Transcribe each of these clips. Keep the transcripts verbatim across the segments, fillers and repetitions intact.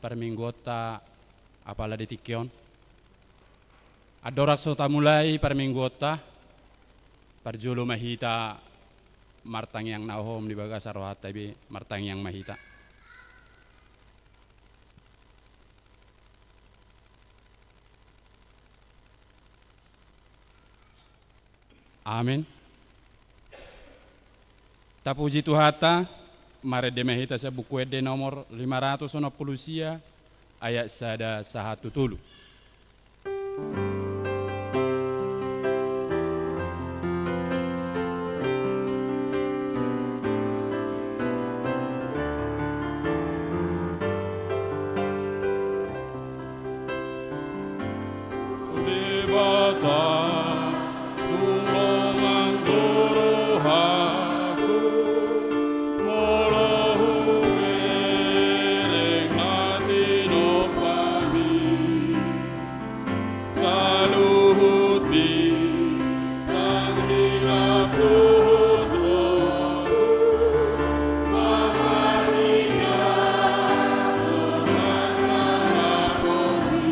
Parmingguonta apala di tingki on. Andorang so tamulai parmingguonta, parjolo ma hita martangiang na hohom di bagasan rohanta be, martangiang ma hita. Amen. Tapuji Tuhanta, marende ma hita sian Buku Ende nomor lima ratus onom pulu sia, ayat sada sahat tu tolu. Debata, tung longang do rohangku, molo hubereng na tinompami. Saluhut bintang hilap dohot rohku, mangkaringathon hasangaponni.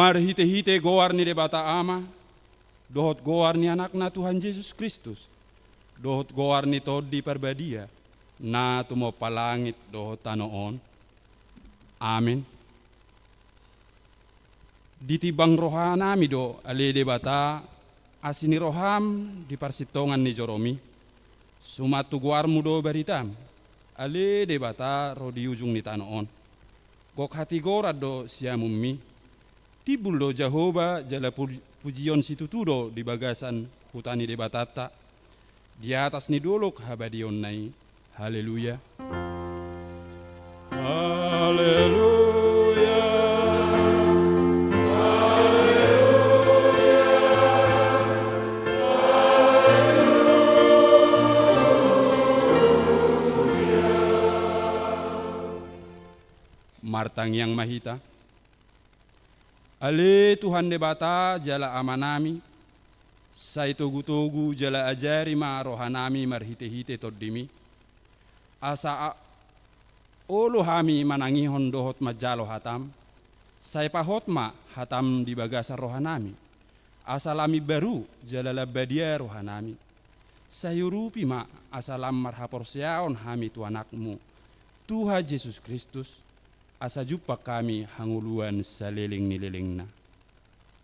Marhitehite goar ni Debata Ama, dohot goar ni Anakna Tuhan Jesus Kristus, dohot goar ni Tondi Parbadia, na tumompa langit dohot tano on. Amen. Ditimbang rohanami do, ale Debata, asi ni roham di parsintongan ni joromi. Suman tu goarmu do baritam, ale Debata, ro di ujung ni tano on. Gok hatigoran do siamunmi. Timbul do Jahowa jala pu-, pujion situtu do di bagasan huta ni Debatanta, di atas ni dolok habadiaonna i. Haleluya. Haleluya. Haleluya. Tangiang ma hita. Ale Tuhan Debata jala Amanami, sai togu-togu jala ajari ma rohanami marhite-hite Tondimi, asa a-, olo hami manangihon dohot manjalo hataM, sai pahot ma hataM di bagasan rohanami, asa lam imbaru jala lam badia rohanami. Sai urupi ma asa lam marhaporseaon hami tu AnakMu, Tuhan Jesus Kristus, asa jumpang hami hangoluan saleleng ni lelengna.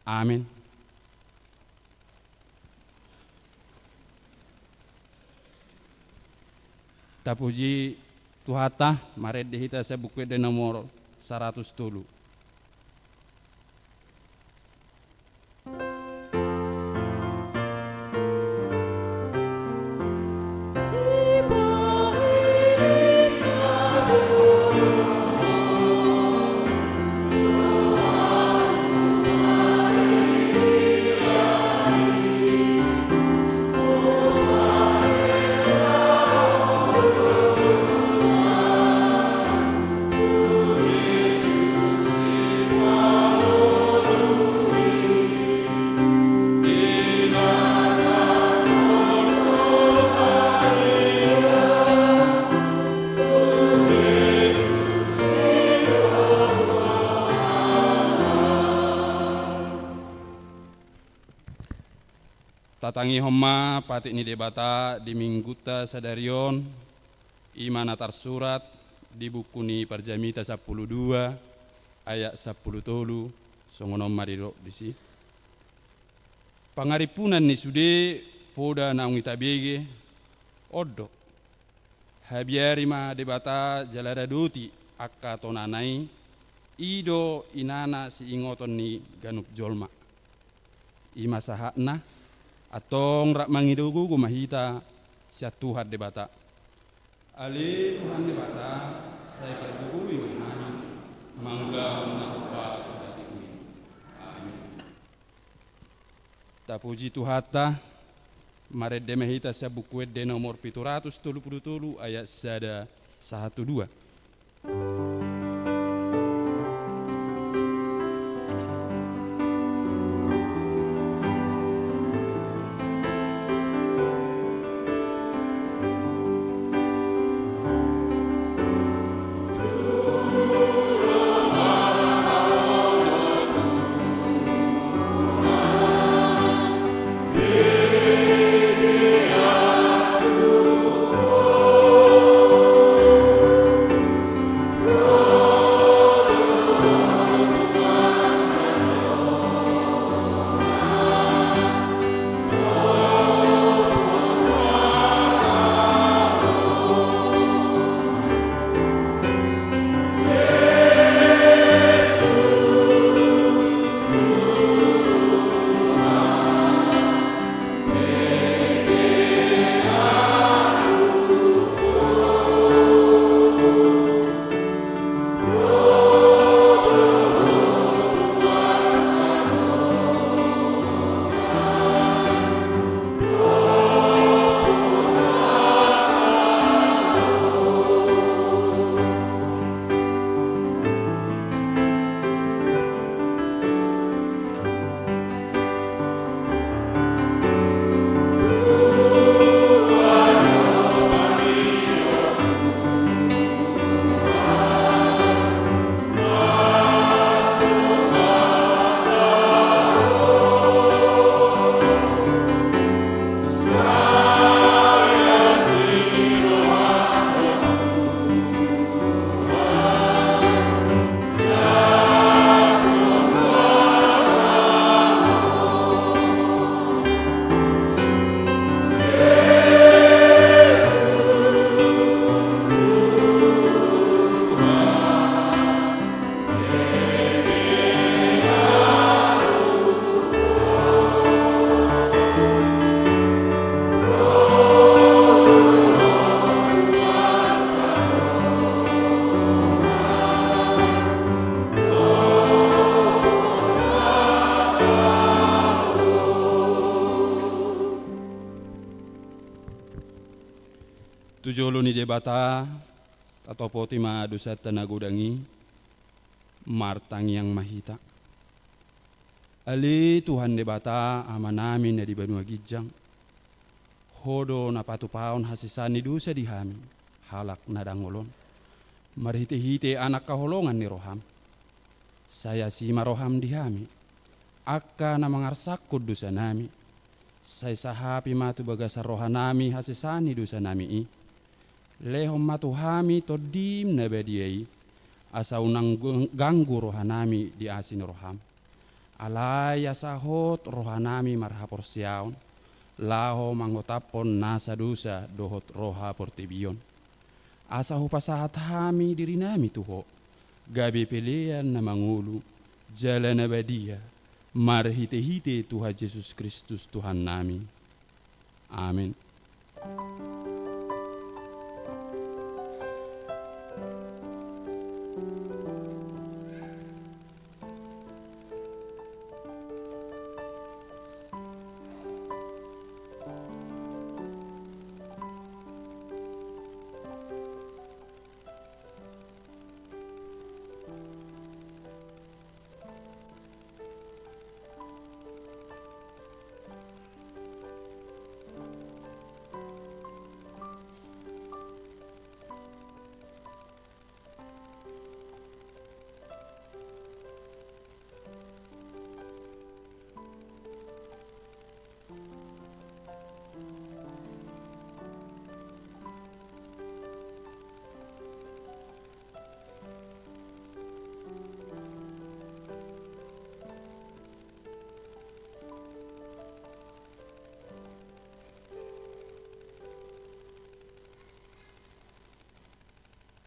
Amen. Tapuji Tuhanta, marende hita sian Buku Ende nomor saratus tolu. Tatangihon ma patik ni Debata di Minggunta sadari on, i ma na tarsurat di buku ni Parjamita sampulu dua, ayat sampulu tolu, songon on ma didok disi. Pangarimpunan ni sude poda naung tabege, on do: Habiari ma Debata jala radoti angka tonana i, i do inana siingoton ni ganup jolma. I ma sahatna, antong rap mangido gogo ma hita sian Tuhan Debata. Ale Tuhan Debata, sai pargogoi ma hami mangulahon na hombar tu batikMu i. Amen. Tapuji Tuhanta, marende ma hita sian Buku Ende nomor pitu ratus tolu pulu tolu, ayat sada sahat tu dua. Tu jolo ni Debata, tatopoti ma dosanta na godang i, Martangiang ma hita. Ale Tuhan Debata, Amanami na di banua ginjang, Ho do na patupahon hasesaan ni dosa di hami, halak na dangol on, marhitehite Anak haholongan ni rohaM. Sai asi ma rohaM di hami, angka na mangarsakkon dosanami. Sai sahapi ma tu bagasan rohanami hasesaan ni dosanami i. Lehon ma tu hami TondiM na badia i, asa unang gu-, ganggu rohanami di asi ni rohaM. Alai asa hot rohanami marhaporseaon, laho mangotaphon nasa dosa dohot roha portibi on. Asa hupasahat hami dirinami tu Ho, gabe pelean na mangolu, jala na badia, marhitehite Tuhan Jesus Kristus Tuhannami. Amen.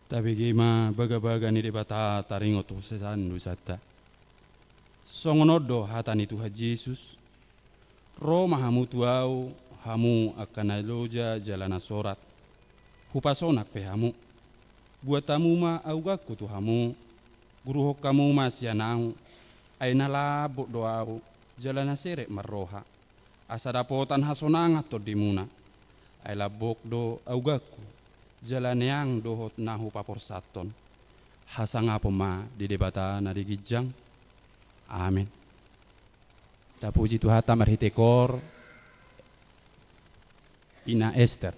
Tabege ma bagabaga ni Debata taringot tu hasesaan ni dosanta. Songon on do hata ni Tuhan Jesus: Ro ma hamu tu Ahu, hamu angka na loja jala na sorat. Hupasonang pe hamu. Buat hamu ma auganku tu hamu. Guruhon hamu ma sian Ahu, ai na lambok do Ahu, jala na serep marroha. Asa dapotan hasonangan tondimuna. Ai lambok do auganku, jala neang dohot na hupaporsathon. Hasangapon ma di Debata na di ginjang. Amen. Tapuji Tuhanta marhite koor Ina Ester.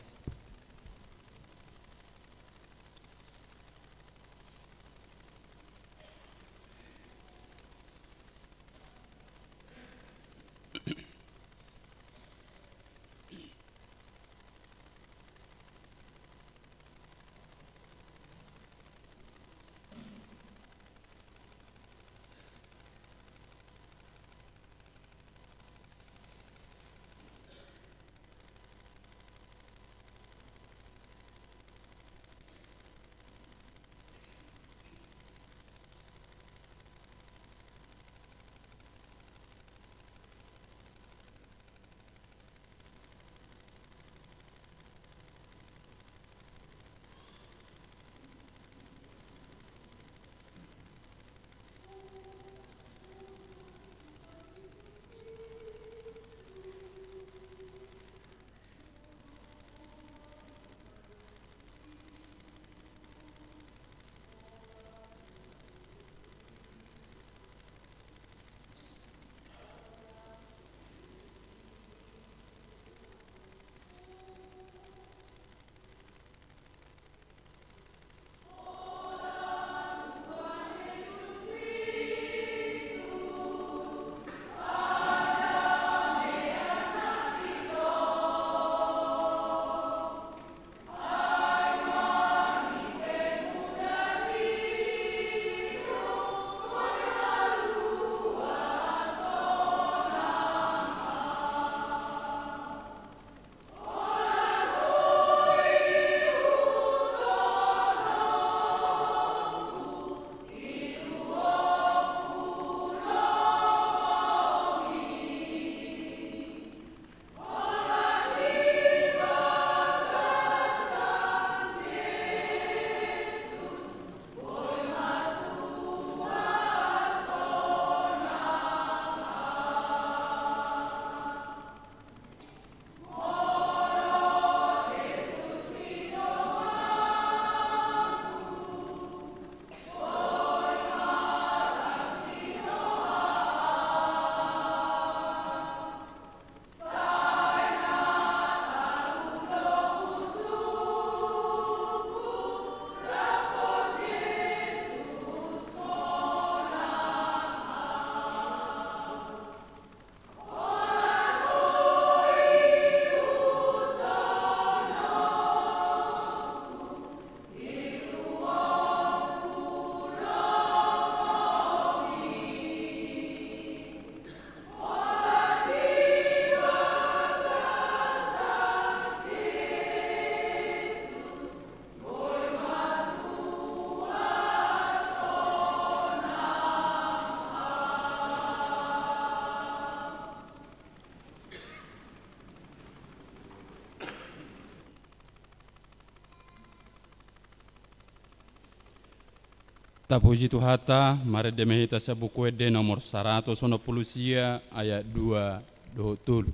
Tapuji Tuhanta, marende ma hita sian Buku Ende nomor saratus onom pulu sia, ayat dua dohot tolu.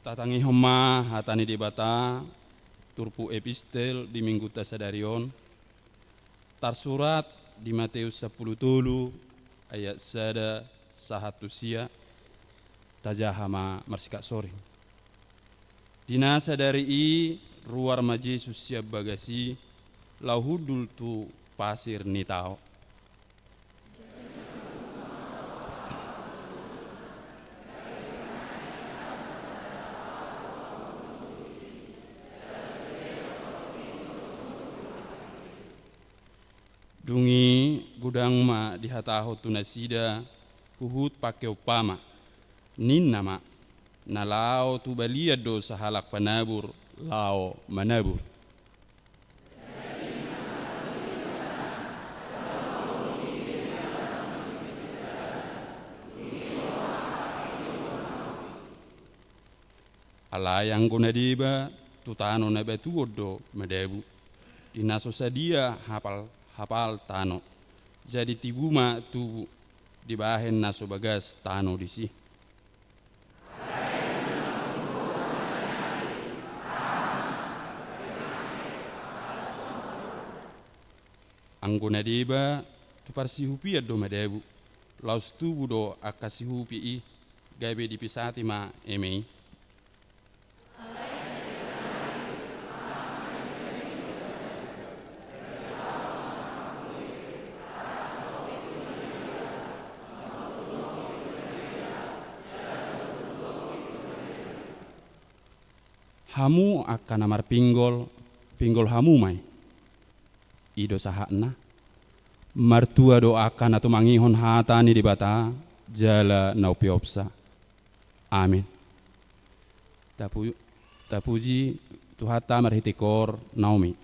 Tatangihon ma hata ni Debata, turpuk epistel di Minggunta sadari on, tarsurat di Mateus sampulu tolu ayat sada sahat tu sia. Tajaha ma marsikap soring. Di na sadari i ruar ma Jesus sian bagas i, laho hundul tu pasir ni tao. Dung i godang ma dihatahon tu nasida huhut pangke umpama. Ninna ma, na laho tu balian do sahalak panabur laho manabur. Alai anggo na deba tu tano na batuon do madabu, di na so sadia hapal-hapal tano, jadi tibu ma tubu dibahen na so bagas tano disi. Anggo na deba tu parsihupian do madabu, laos tubu do angka sihupi i, gabe dipisati ma eme i. Hamu angka na marpinggol, pinggol hamu ma i. I do sahatna. Martua do angka na tumangihon hata ni Debata jala na umpeopsa. Amen. Tapu-, tapuji Tuhanta marhite koor na omen i.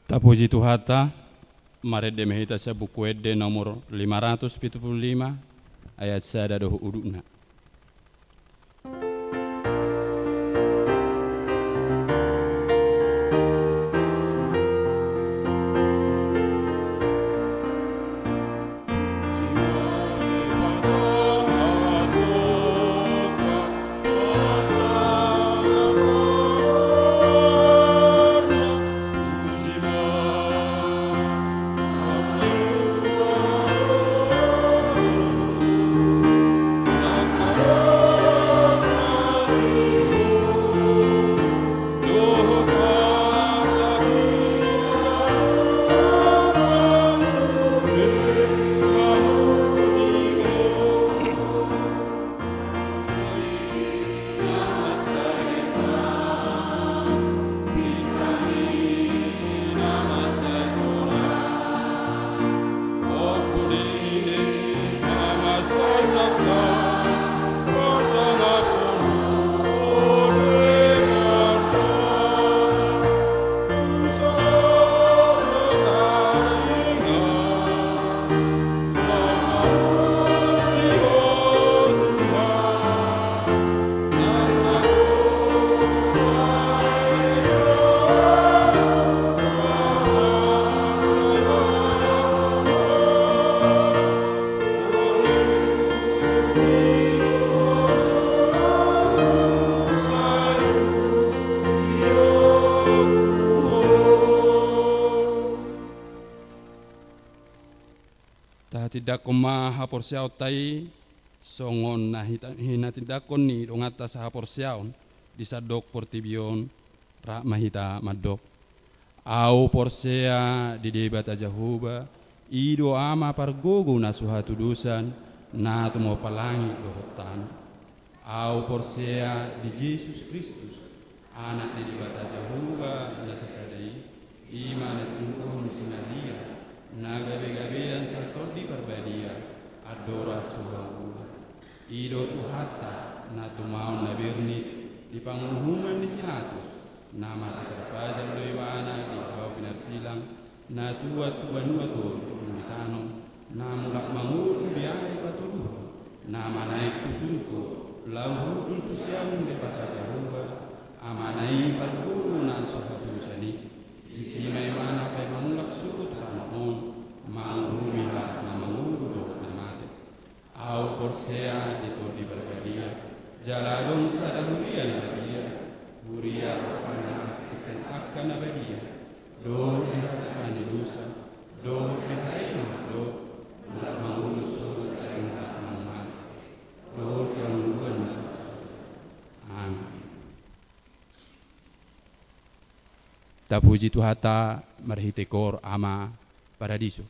Tapuji Tuhanta, marende ma hita sian Buku Ende nomor lima ratus pitu pulu lima, ayat sada dohot udutna. Tahatindangkon ma haporseaonta i, songon na hita-, hinatindangkon ni donganta sahaporseaon di sandok portibi on, rap ma hita mandok. Ahu porsea di Debata Jahowa, i do Ama pargogo na so hatudosan, na tumompa langit dohot tano. Ahu porsea di Jesus Kristus, Anak ni Debata Jahowa na sasada i, i ma na tinumbohon si Maria, na gabegabean sian Tondi Parbadia, andorang so hau bulan. I do Tuhanta, na tumaon na bernit di panguhuman ni si Latus, na mate tarpajal do ibana di hau pinarsilang, na tuat tu banua toru di tano, na mulak mangolu di ari patoruhon, na manaek tu surgo, laho hundul tu siamun Debata Jahowa, Amana i pargogo na so hatudosan i. Disi ma ibana paima mulak surgo tu tano on, manguhumi halak na mangolu dohot na mate. Ahu porsea di Tondi Parbadia, jala adong sada huria na badia, huria roha ni halak Kristen angka na badia, dohot di hasesaan ni dosa, dohot di hahipason na mandok, mulak mangolu surgo tu ari ni halak na mate, dohot di hangoluan na so hatudosan. Amin. Tapuji Tuhanta marhite koor Ama Paradiso.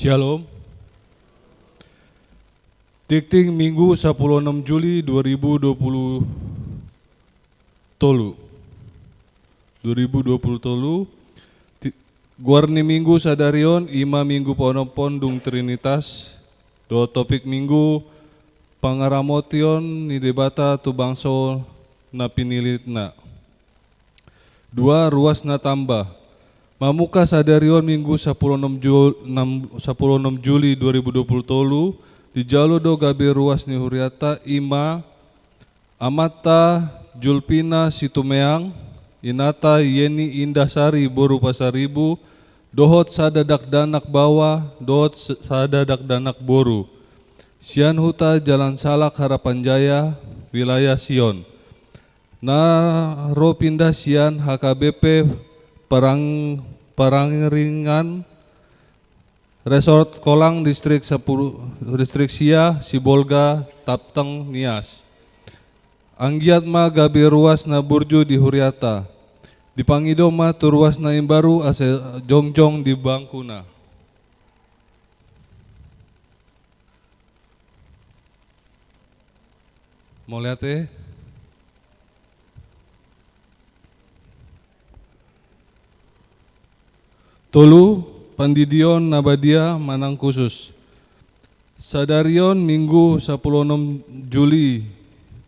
Shalom. Tingting Minggu sapuluh onom Juli dua ribu dua puluh tolu. Dua ribu dua puluh tolu. Ti-, goar ni Minggu sadari on ima Minggu paonomhon dung Trinitas, dohot topik Minggu pangaramotion ni Debata tu bangso na pinillitna. Dua, ruas na tamba. Mamungka sadari on Minggu sapuluh onom Ju-, enam, sapuluh onom Juli dua ribu dua puluh tolu, dijalo do gabe ruas ni huriata, ima amanta Julpina Situmeang, inanta Yeni Indah Sari boru Pasaribu, dohot sada dakdanak baoa, dohot s-, sada dakdanak boru. Sian huta Jalan Salak Harapan Jaya, wilayah Sion. Na ro pindah sian H K B P Parang-, Parangiringan, Resort Kolang, Distrik sapuluh, Distrik sia, Sibolga, Tapteng, Nias. Anggiat ma gabe ruas na burju di huriata. Dipangido ma tu ruas na imbaru asa jongjong di bangkuna. Mauliate. Tolu, pandidion na badia manang khusus. Sadari on Minggu sapuluh onom Juli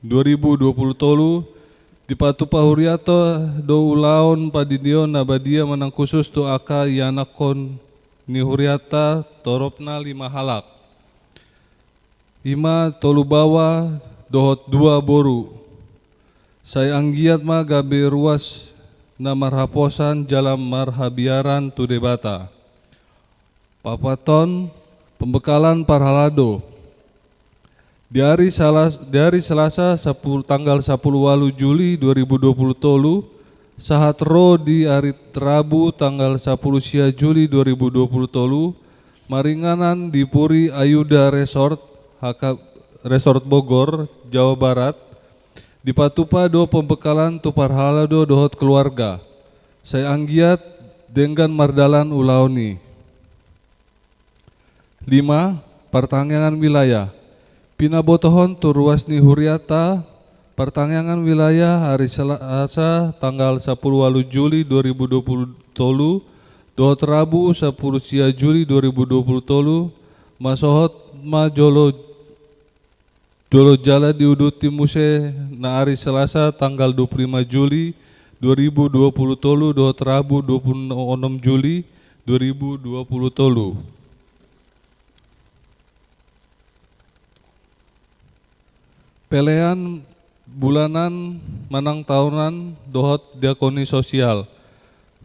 dua ribu dua puluh tolu, dipatupa huriata do ulaon pandidion na badia manang khusus tu angka ianakhon ni huriata, toropna lima halak. Ima tolu baoa dohot dua boru. Sai anggiat ma gabe ruas na marhaposan jala marhabiaran tu Debata. Paopathon, pembekalan parhalado. Di ari Salas-, di ari Selasa sapul-, tanggal sapuluh ualu Juli dua ribu dua puluh tolu, sahat ro di ari Rabu tanggal sapuluh sia Juli dua ribu dua puluh tolu, maringanan di Puri Ayuda Resort, H K, Resort Bogor, Jawa Barat, dipatupa do pembekalan tu parhalado dohot keluarga. Sai anggiat denggan mardalan ulaon i. Lima, partangiangan wilayah. Pinabotohon tu ruas ni huriata, partangiangan wilayah ari Selasa tanggal sapuluh ualu Juli dua ribu dua puluh tolu, dohot Rabu sapuluh sia Juli dua ribu dua puluh tolu, masohot ma jolo, jolo jala diuduti muse na ari Selasa tanggal dua puluh lima Juli dua ribu dua puluh tolu dohot Rabu dua puluh onom Juli dua ribu dua puluh tolu. Pelean bulanan manang taonan dohot diakoni sosial.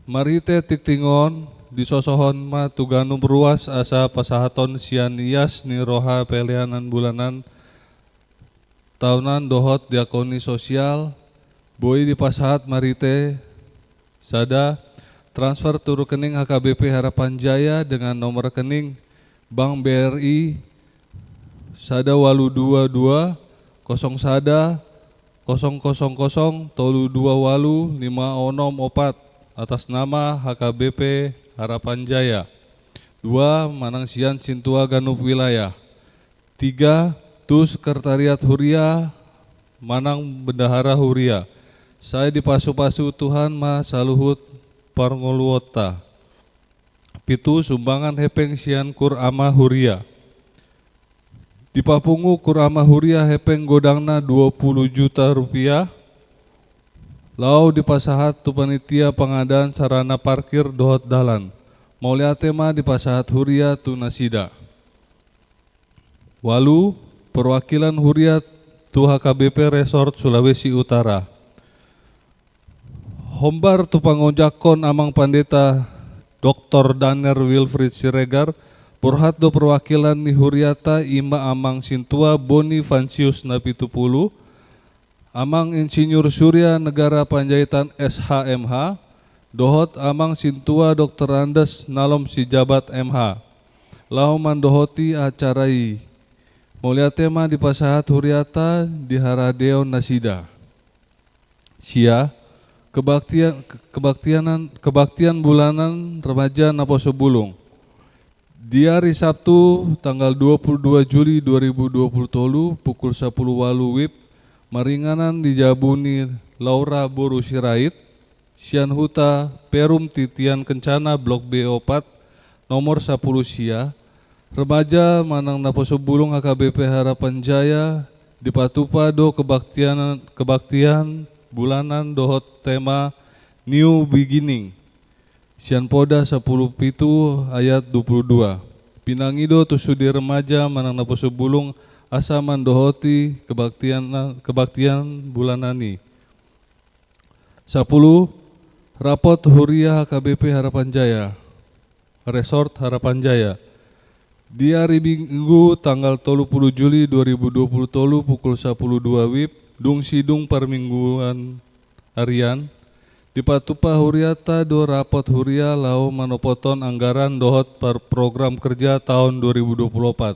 Marhite tingting on, disosohon ma tu ganup ruas asa pasahaton sian ias ni roha peleanan bulanan taonan dohot diakoni sosial, boi dipasahat marhite sada, transfer tu rekening H K B P Harapan Jaya dengan nomor rekening Bank B R I sada ualu dua dua kosong sada kosong kosong kosong tolu dua ualu lima onom opat, atas nama H K B P Harapan Jaya. Dua, manang sian sintua ganup wilayah. Tiga, tu sekretariat huria manang bendahara huria. Sai dipasupasu Tuhan ma saluhut parngoluonta. Pitu, sumbangan hepeng sian kur ama huria. Dipapungu kur ama huria hepeng godangna dua puluh juta rupiah, laho dipasahat tu panitia pengadaan sarana parkir dohot dalan. Mauliate ma dipasahat huria tu nasida. Ualu, perwakilan huria tu H K B P Resort Sulawesi Utara. Hombar tu pangojakhon Amang Pandita Doktor Daner Wilfried Siregar, borhat do perwakilan ni huriata, ima Amang Sintua Bonifansius Napitupulu, Amang Insinyur Surya Negara Panjaitan S H M H, dohot Amang Sintua Doktor Andes Nalom Sijabat M H, laho mandohoti acara i. Mauliate ma dipasahat huriata di haradeon nasida. Sia, kebaktian, kebaktianan, kebaktian bulanan remaja naposo bulung. Di ari Sabtu, tanggal dua puluh dua Juli dua ribu dua puluh tolu, pukul sapuluh walu wib, maringanan di jabu ni Laura boru Sirait, sian huta Perum Titian Kencana, Blok B opat, nomor sapuluh sia, remaja manang naposo bulung H K B P Harapan Jaya, dipatupa do kebaktian, kebaktian bulanan dohot tema New Beginning. Sian Poda sapuluh pitu ayat dua puluh dua. Pinangido tu sude remaja manang naposo bulung asa mandohoti kebaktian, kebaktian bulanan i. Sapuluh, rapot huria H K B P Harapan Jaya, Resort Harapan Jaya. Di ari Minggu tanggal tolu puluh Juli dua ribu dua puluh tolu pukul sapuluh dua wib, dung sidung parmingguan harian, dipatupa huriata do rapot huria laho manopothon anggaran dohot par-, program kerja tahun dua ribu dua puluh opat.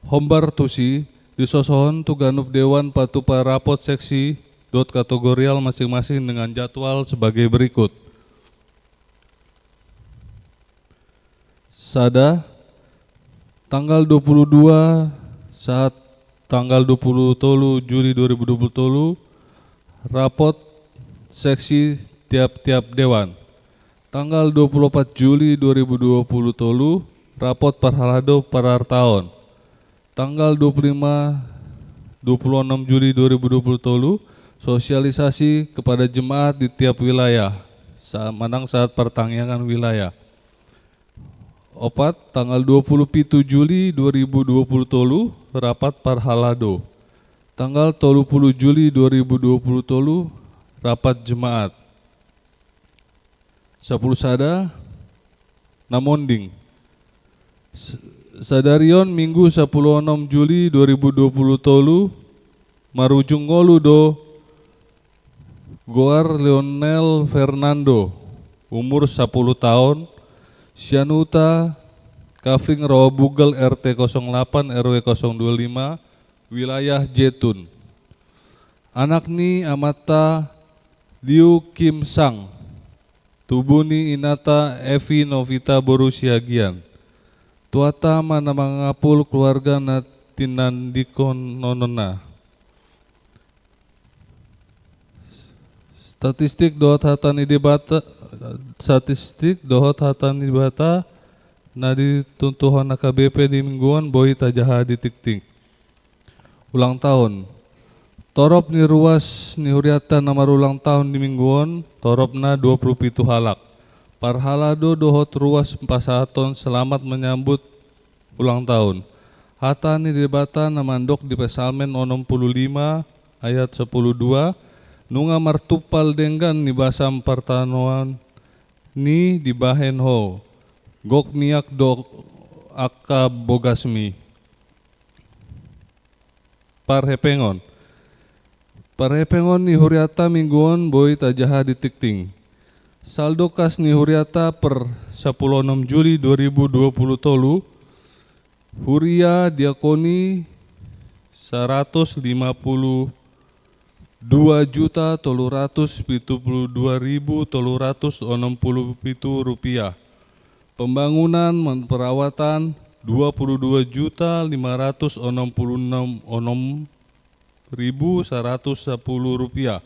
Hombar tusi, disosohon tu ganup dewan patupa rapot seksi dohot kategorial masing-masing dengan jadwal sebagai berikut. Sada, tanggal dua puluh dua sahat tanggal dua puluh tolu Juli dua ribu dua puluh tolu, rapot seksi tiap-tiap dewan. Tanggal dua puluh opat Juli dua ribu dua puluh tolu, rapot parhalado parartaon. Tanggal dua puluh lima, dua puluh enam Juli dua ribu dua puluh tolu, sosialisasi kepada jemaat di tiap wilayah, sa-, manang saat partangiangan wilayah. Opat, tanggal dua puluh pitu Juli dua ribu dua puluh tolu, rapat parhalado. Tanggal tolu puluh Juli dua ribu dua puluh tolu, rapat jemaat. Sapuluh sada, na monding. S-, sadari on Minggu sapuluh onom Juli dua ribu dua puluh tolu, marujung ngolu do goar Leonel Fernando, umur sapuluh taon, sian huta Kafling Rawabugal, R T kosong delapan, R W kosong dua lima, wilayah Jetun. Anak ni amanta Liu Kim Sang, tubu ni inanta Evi Novita boru Siagian. Tuhanta ma na mangapul keluarga na tinandinghononna. Statistik dohot hata ni Debata, statistik dohot hata ni Debata na dituntuhon H K B P di Minggu on boi tajaha di tingting. Ulang tahun. Torop ni ruas ni hurianta na marulang tahun di Minggu on, toropna dua puluh pitu halak. Parhalado dohot ruas pasahaton selamat menyambut ulang tahun. Hata ni Debata na mandok di Psalmen onom puluh lima ayat sapuluh dua, nunga martumpal denggan ni basam partanoan ni dibahen ho, gok miak do angka bogasmi. Parhepengon. Parhepengon ni hurianta Minggu on boi tajaha di tingting. Saldo kas ni hurianta per sapuluh onom Juli dua ribu dua puluh tolu, huria diakoni saratus lima puluh dua juta tolu ratus pitu puluh dua ribu tolu ratus onom puluh pitu rupiah. Pembangunan man-, perawatan dua puluh dua juta lima ratus onom puluh enam, onom ribu saratus sapuluh rupiah.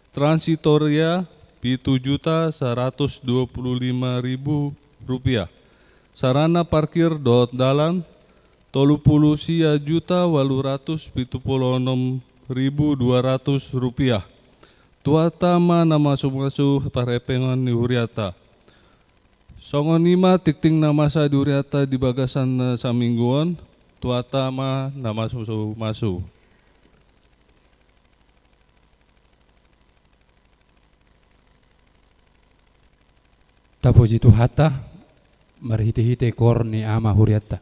Transitoria pitu juta saratus dua puluh lima ribu rupiah. Sarana parkir dohot dalan tolu puluh sia juta walu ratus pitu puluh onom ribu dua ratus rupiah. Tuhanta ma na mamasu-masu parhepengon ni hurianta. Songon i ma tingting na masa di hurianta di bagasan na saminggu on, Tuhanta ma na mamasu-masu. Tapuji Tuhanta, marhite-hite koor ni ama hurianta.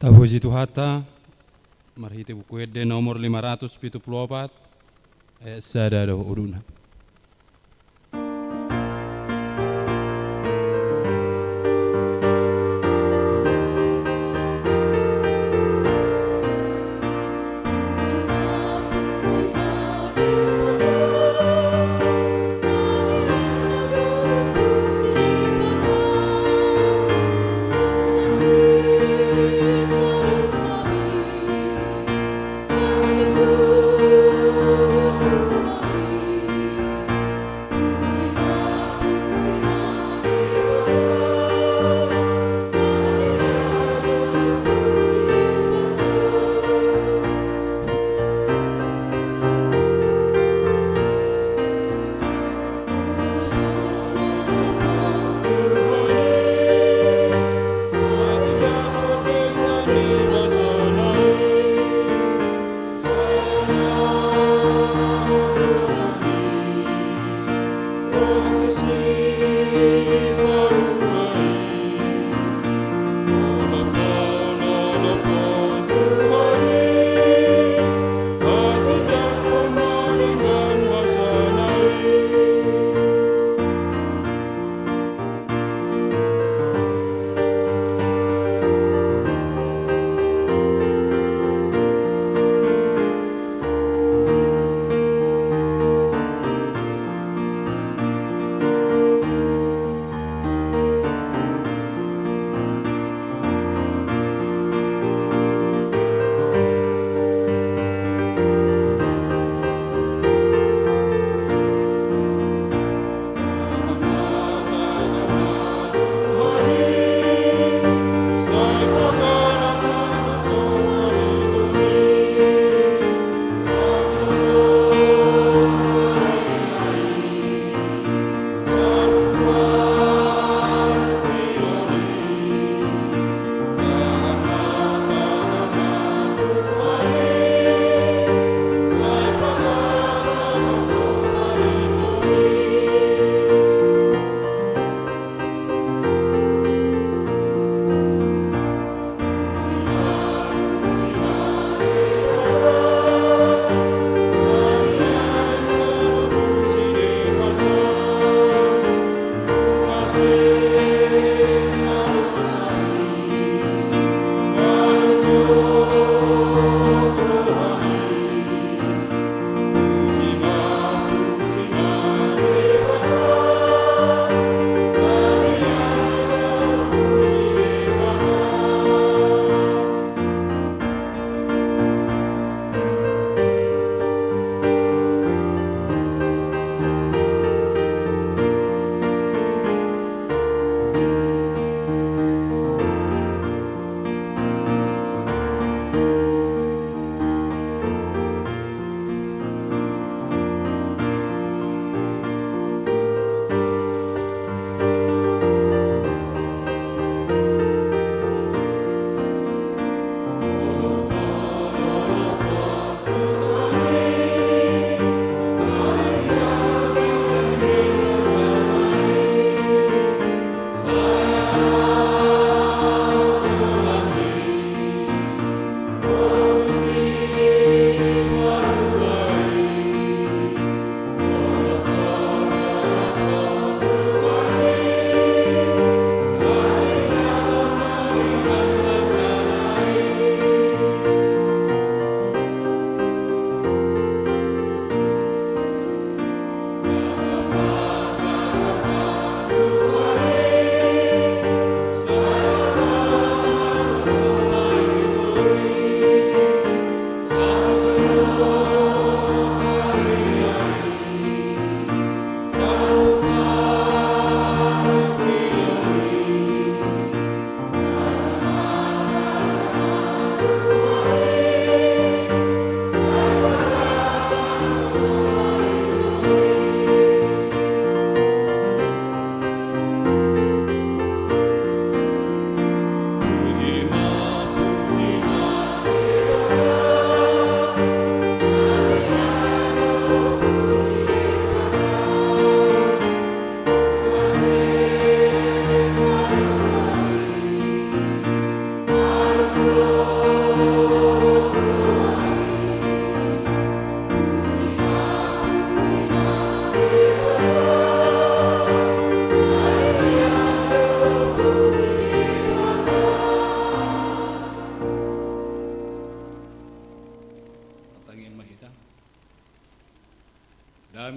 Tapuji Tuhanta, marhite Buku Ende nomor lima ratus pitu pulu opat, ayat sada dohot udutna.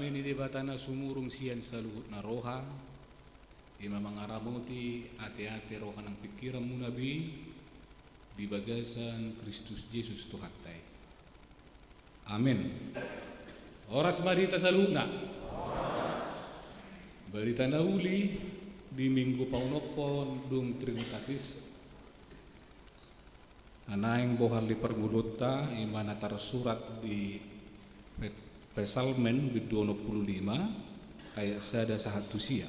Ni Debata na sumurung sian saluhut na roha, ima mangaramoti ate-ate roha nang pingkiranmuna be di bagasan Kristus Jesus Tuhanta i. Amen. Horas ma di hita saluhutna. Barita na uli di Minggu Paonomhon dung Trinitatis. Na naeng bohal ni parngoluonta, ima na tarsurat di Pe-, Psalmen bindu onom pulu lima, ayat sada sahat tu sia.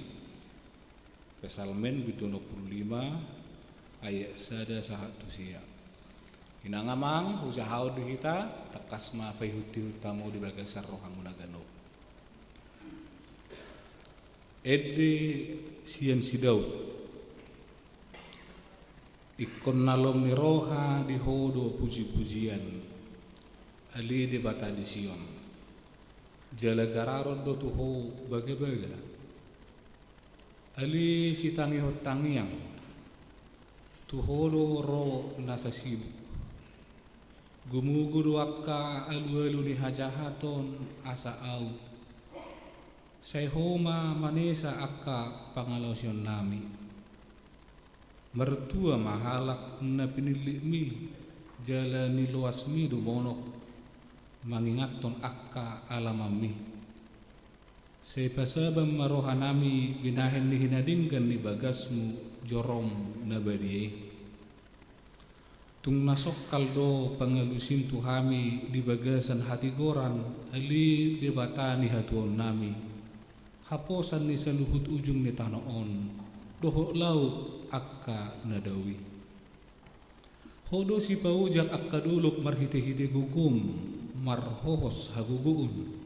Psalmen bindu onom pulu lima, ayat sada sahat tu sia. Inang amang, hujahahon di hita, tangkas ma paihut-ihut hamu di bagasan rohamuna ganup. Ende sian si Daud. Ingkon na lomo ni roha di Ho do puji-pujian, ale Debata di Sion. Jala gararon do tu Ho bagabaga, ale sitangihon tangiang, tu Ho do ro na sasibuk. Gumugu do angka alualu ni hajahaton asa aut. Sai Ho ma manesa angka pangalaosionnami. Martua ma halak na pinillitmi, jala niloasmi do monok, mangingathon angka alamanmi. Sai pasaban ma rohanami binahen ni hinadenggan ni bagasmu, jorom na badia i. Tung na songkal do pangalusim tu hami di bagasan hatigoran, ale Debata ni hatuaonnami, haposan ni saluhut ujung ni tano on, dohot laut angka na dao i. Ho do sipaojak angka dolok marhite-hite gogom, marhohos hagogoon.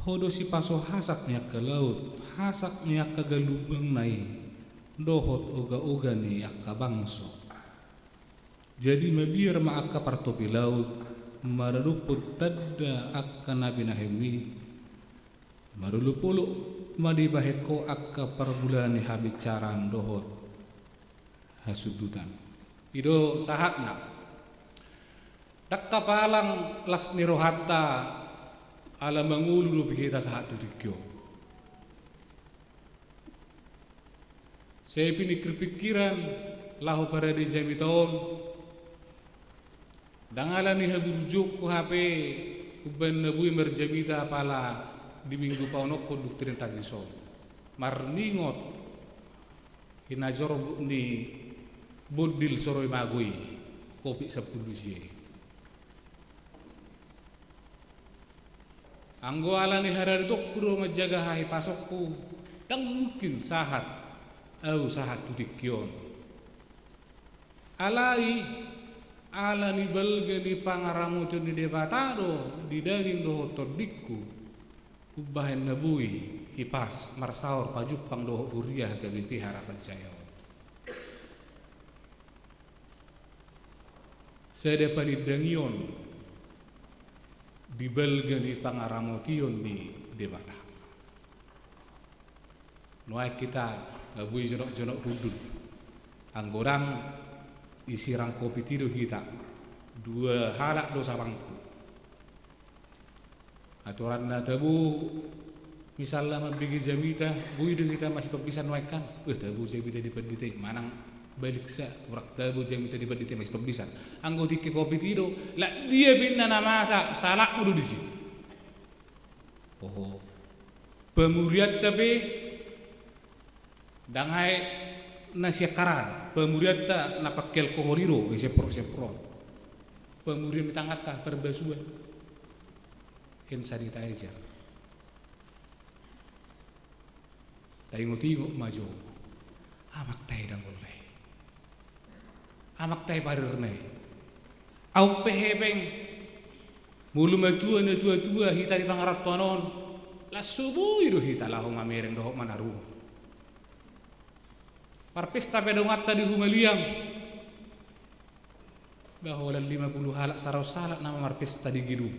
Ho do sipaso hasak ni angka laut, hasak ni angka galubangna i, dohot oga-oga ni angka bangso. Jadi mabiar ma angka partopi laut, maradophon tanda angka na binahenmi, marolop-olop ma dibahen Ho angka parmulaan ni habicaraan dohot hasundutan. I do sahatna. Ndang palang las ni rohanta, ala mangolu dope hita sahat tu tingki on. Sai piningkir-pingkiran laho parade jamita on. Ndang ala ni haburjuonku hape umbahen na boi marjamita apala di Minggu Paonomhon dung Trinitatis on. Marningot hinajorbut ni bondil soro imago i, Covid sampulu sia i. Anggo ala ni haradetonku do manjaga hahipasonku, ndang mungkin sahat ahu sahat tu tingki on. Alai ala ni balga ni pangaramotion ni Debata do di daging dohot tondingku, umbahen na boi hipas marsaor pajumpang dohot huria H K B P Harapan Jaya on. Sada panindangion di balga ni pangaramotion ni Debata. Nuaeng hita na boi jonok-jonok hundul. Anggo ndang disirang Covid i do hita, dua halak do sabangku. Aturanna tabo, misalna mambege jamita, boi do hita masitombisan nuaeng kan? Eh, tabo jamita di pandita i, manang baliksa, urang tabo jamita di pandita i masitombisan. Anggo tingki Covid i do, lak dia pe inna na masa, salakmu do disi. Oho. Pamurianta pe, ndang aek na sian haran, pamurianta na pake alkohol i do, i semprot-semprot. Pamurian ni tanganta, parbasuan. Hand sanitizer. Taingot-ingot ma jo. Amanta i dangolna i. Amanta i parirna i. Aut pe hepeng. Molo matua na tua-tua hita di pangarantoan on, las so boi do hita laho mamereng dohot manaruhon. Marpesta pe donganta di humaliang. Ba holan lima pulu halak, saratus halak nama marpesta di gedung.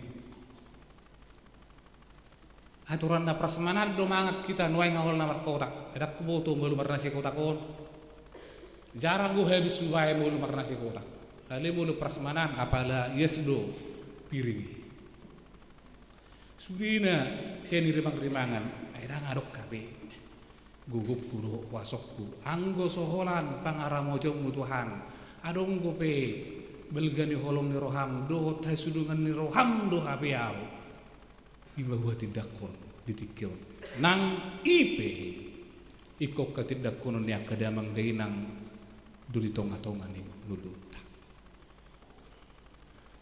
Aturanna prasmanan do mangan hita nuaeng, holan na markotak. Ndang huboto molo marnasi kotak on. Jarang do habis hubaen molo marnasi kotak. Alai molo prasmanan, apala ias do piring i. Sudena sian i rimang-rimangan, ai ndang adong hape gogongku dohot huasongku. Anggo so holan pangaramotionmu Tuhan, adong dope balga ni holong ni roham dohot hasudungan ni roham do hape ahu. I ma huhatindangkon di tingki on. Nang i pe ingkon hatindangkonon ni angka damang dainang do di tonga-tonga ni ngolunta.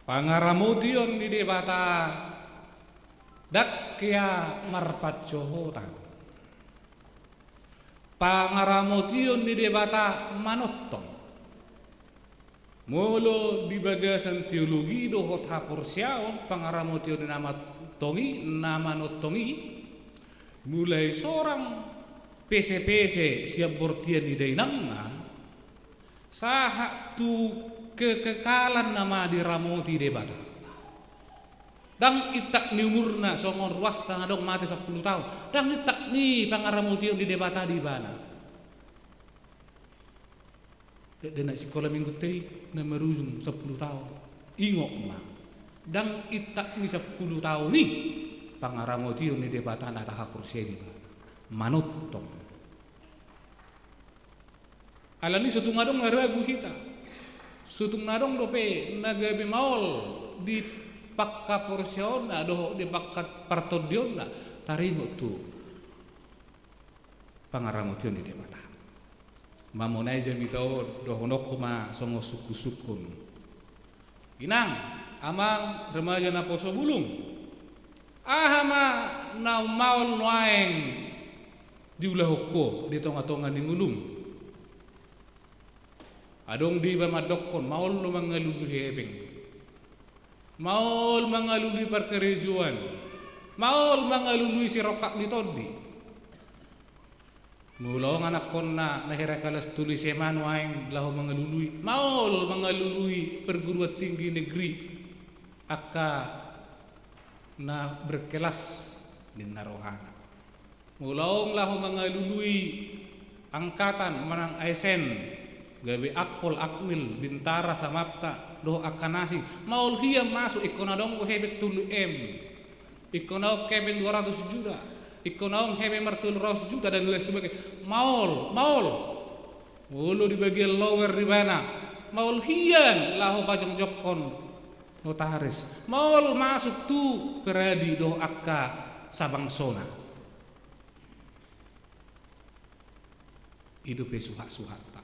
Pangaramotion ni Debata ndang hea marpansohotan. Pangaramotion ni Debata manongtong. Molo di bagasan teologi dohot haporseaon, pangaramotion ni na manongtong i, na manongtong i, mulai sorang pese-pese sian bortian ni dainangna, sahat tu kekekalan na ma diramoti Debata. Ndang intak ni umurna songon ruasta na adong mate sampulu taon, ndang intak ni pangaramotion ni Debata di ibana. Dakdanak sikola minggunta i na marujung sampulu taon. Ingot ma, ndang intak ni sampulu taon i pangaramotion ni Debata na tahaporseai di ibana. Manongtong. Alani so tung adong na ragu hita. So tung na adong dope na gabe maol di panghaporseaonna dohot di panghapartondionna taringot tu pangaramotion ni Debata. Mamonai jamita on, dohononku ma songon sungkun-sungkun. Inang, amang, remaja naposo bulung, aha ma na ummaol nuaeng diulahon ho di tonga-tonga ni ngolum? Adong do iba mandokkon, maol do mangalului hepeng, maol mangalului parkarejoan, maol mangalului sirongkap ni tondi. Molo anakkonna na hira kalas tolu S M A nuaeng laho mangalului, maol mangalului perguruan tinggi negeri angka na berkelas ninna rohana. Molo adong laho mangalului angkatan manang A S N, gabe Akpol, Akmil, Bintara, Samapta dohot angka na asing, maol hian masuk, ingkon adong do hepeng tolu M, ingkon adong hepeng dua ratus juta, ingkon adong hepeng martolu ratus juta dan lain sebagainya. Maol, maol. Molo di bagian lower di ibana, maol hian laho pajongjongkon notaris, maol masuk tu peradi dohot angka sabangsona. I dope suhat-suhatta.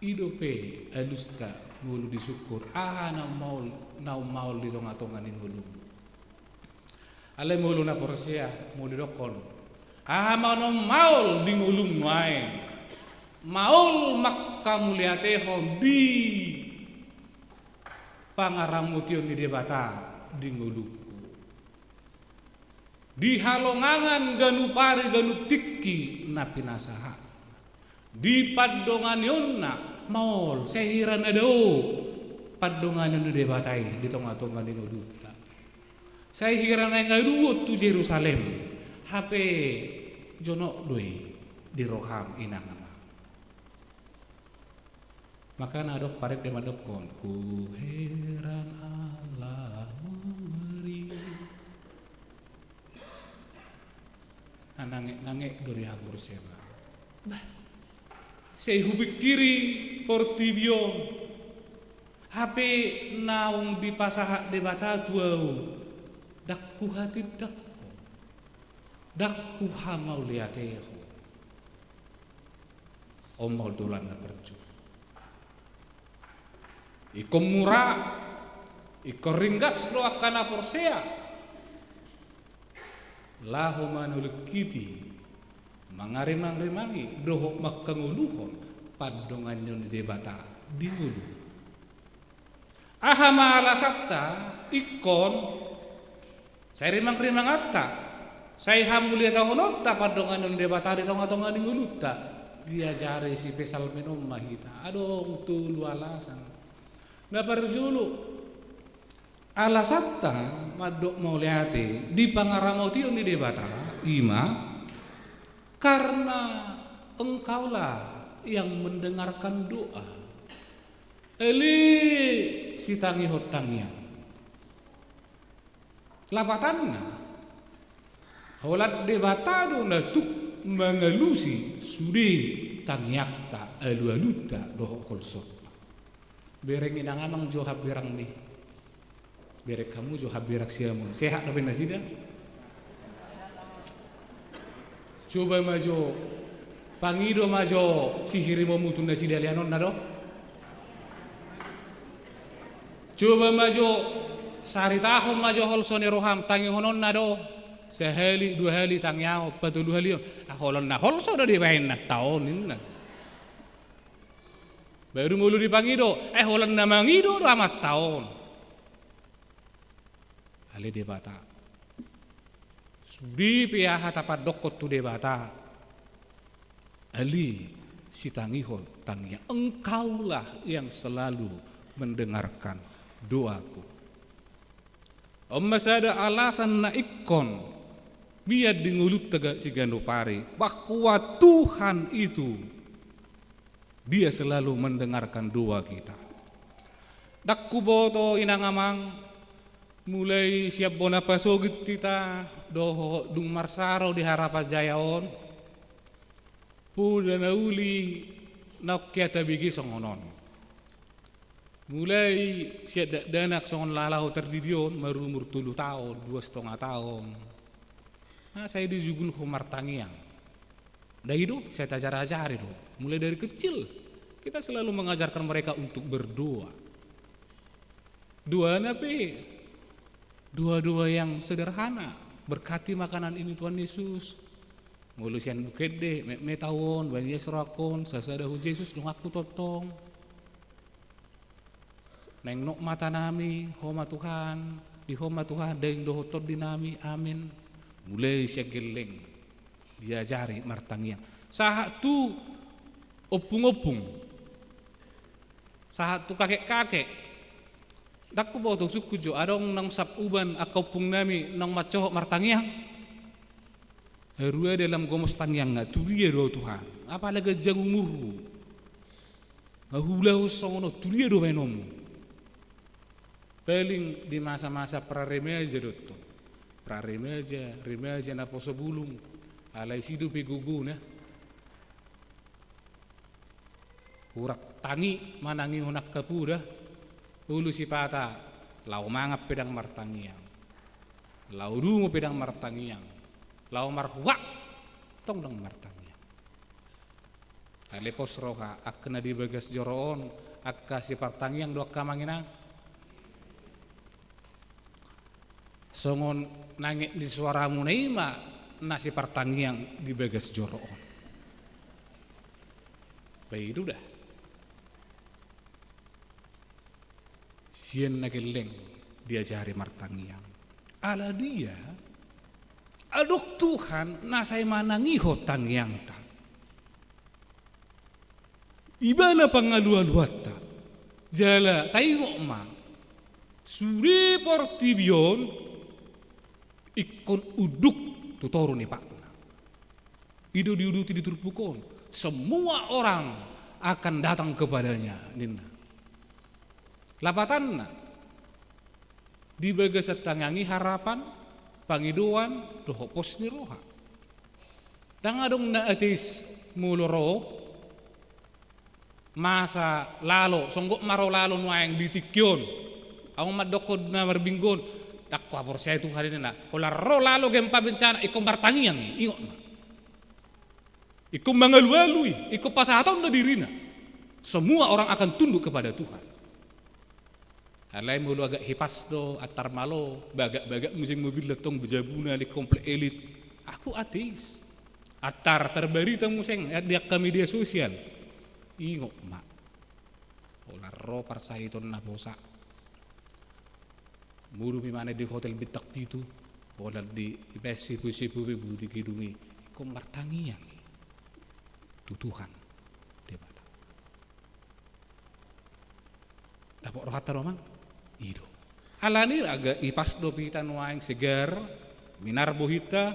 I dope alusta molo disungkun, aha na ummaol, na ummaol di tonga-tonga ni ngolum? Alai molo na porsea, molo didokkon, aha ma na ummaol di ngolum nuaeng? Maol manghamauliatehon di pangaramotion ni Debata di ngolungku. Di halongangan ganup ari ganup tingki na pinasahat, di pandonganionna, maol, sai hira na dao pandonganion ni Debata i di tonga-tonga ni ngolunta. Sai hira naeng aluhon tu Jerusalem, hape jonok do i di roham, inang, amang. Makana adong parende mandokkon, ku heran Allah memberi. Nange-nange do di haporseaon. Bah, sai hupingkiri portibi on, hape naung dipasahat Debata tu ahu, ndang huhatindangkon, ndang huhamauliatehon. On ma, olo, dohonon na parjolo. Ingkon mura, ingkon ringgas do angka na porsea laho manolingkiti, mangarimang-rimangi dohot manghangoluhon pandonganion ni Debata di ngolu. Aha ma alasanta ingkon sai rimang-rimanganta, sai hamuliatehononta pandonganion ni Debata di tonga-tonga ni ngolunta? Diajari si Psalmen on ma hita, adong tolu alasan na parjolo. Alasanta mandok mauliate di pangaramotion ni Debata, i ma karena Engkaulah yang mendengarkan doa. Ale sitangihon tangiang. Lapatanna, holan Debata do na tuk mangalusi sude tangiangta, alualunta dohot holsonta. Bereng inang amang jo hamberang ni. Bereng hamu jo hamberang siamun. Sehat dope nasida? Coba ma jo, pangido ma jo sihirimonmu tu nasida, leanonna do. Coba ma jo, saritahon ma jo holso ni roham, tangihononna do. Sahali, dua hali tangiahon, patoluhalion. Ah, holan na holso do dibahen na taon ninna. Baru molo dipangido, eh, holan na mangido do amanta on. Ale Debata. Sude pe aha tapandokkon tu Debata. Ale sitangihon tangiang, Engkaulah yang selalu mendengarkan doaku. On ma sada alasan na ingkon mian di ngolunta siganup ari, bahwa Tuhan itu, Dia selalu mendengarkan doa kita. Ndang huboto inang amang, mulai sian bona pasogit hita dohot dung marsaro di Harapan Jaya on, poda na uli naung hea tabege songon on. Mulai sian dakdanak songon laho tardidi on, marumur tolu taon, dua setengah taon, na sai dijugulhon martangiang. Ndai do, sai tajarajari do. Mulai dari kecil kita selalu mengajarkan mereka untuk berdoa. Doana pe doa-doa yang sederhana. Berkati makanan ini Tuhan Yesus. Molo sian Buku Ende, metmet ahu on, bahen Ia so rohangkon, sasadahon Jesus donganku tongtong. Naeng nok matanami, Ho ma Tuhan, di Ho ma Tuhan daging dohot tondinami, amin. Mulai sian gelleng diajari martangiang. Sahat tu ompung-ompung. Sahat tu kakek-kakek. Ndang huboto, sungkun jo, adong naung sap uban angka ompungnami naung mansohot martangiang. Haru dalam gomos tangiangna, tu dia do Tuhan? Apala ganjang umurhu, nga huulahon songon on, tu dia do baenonmu? Paling di masa-masa praremaja do tong. Praremaja, remaja, naposo bulung. Alai si dope gogona. Hurang tangi manangihon angka poda. Olo sipata, laho mangan pe ndang martangiang, laho dungo pe ndang martangiang, laho marhuak tong ndang martangiang. Alai pos roha, angka na di bagas joro on, angka sipartangiang do angka amang inang. Songon nangek ni soaramuna i ma na sipartangiang di bagas joro on. Ba i do da. Sian na gelleng diajari martangiang. Ala dia, adong Tuhan na sai manangihon tangiangta. Ibana pangalualuanta. Jala taingot ma, sude portibi on ingkon unduk tu toru ni patna. I do diuduti di turpuk on. Semua orang akan datang kepada-Nya, ninna. Lapatanna, di bagasan tangiang i harapan, pangidoan, dohot pos ni roha. Ndang adong na ateis molo ro masa lalo, songgop ma ro lalo nuaeng di tingki on. Ahu mandokkon na marbinggo on, ndang huhaporseai Tuhan i ninna. Holan ro lalo gempa bencana, ingkon martangiang i, ingot ma. Ingkon mangalualu i, ingkon pasahaton do dirina. Semua orang akan tunduk kepada Tuhan. Alai molo agak hipas do, antar malo, bagak-bagak muse mobilna tong, bajabuna, lingkon plat elit. Ahu ateis. Antar tarbarita muse di angka media sosial. Ingot ma. Holan ro parsahiton naposo. Modom imana di hotel bintang pitu, holan di, ibaen sipu-sipu be budi gedung i. Ingkon martangiang i tu Tuhan Debata. Dapot rohanta do, amang? I do. Alani i, agak hipas do hita nuaeng, segar, minar bohinta,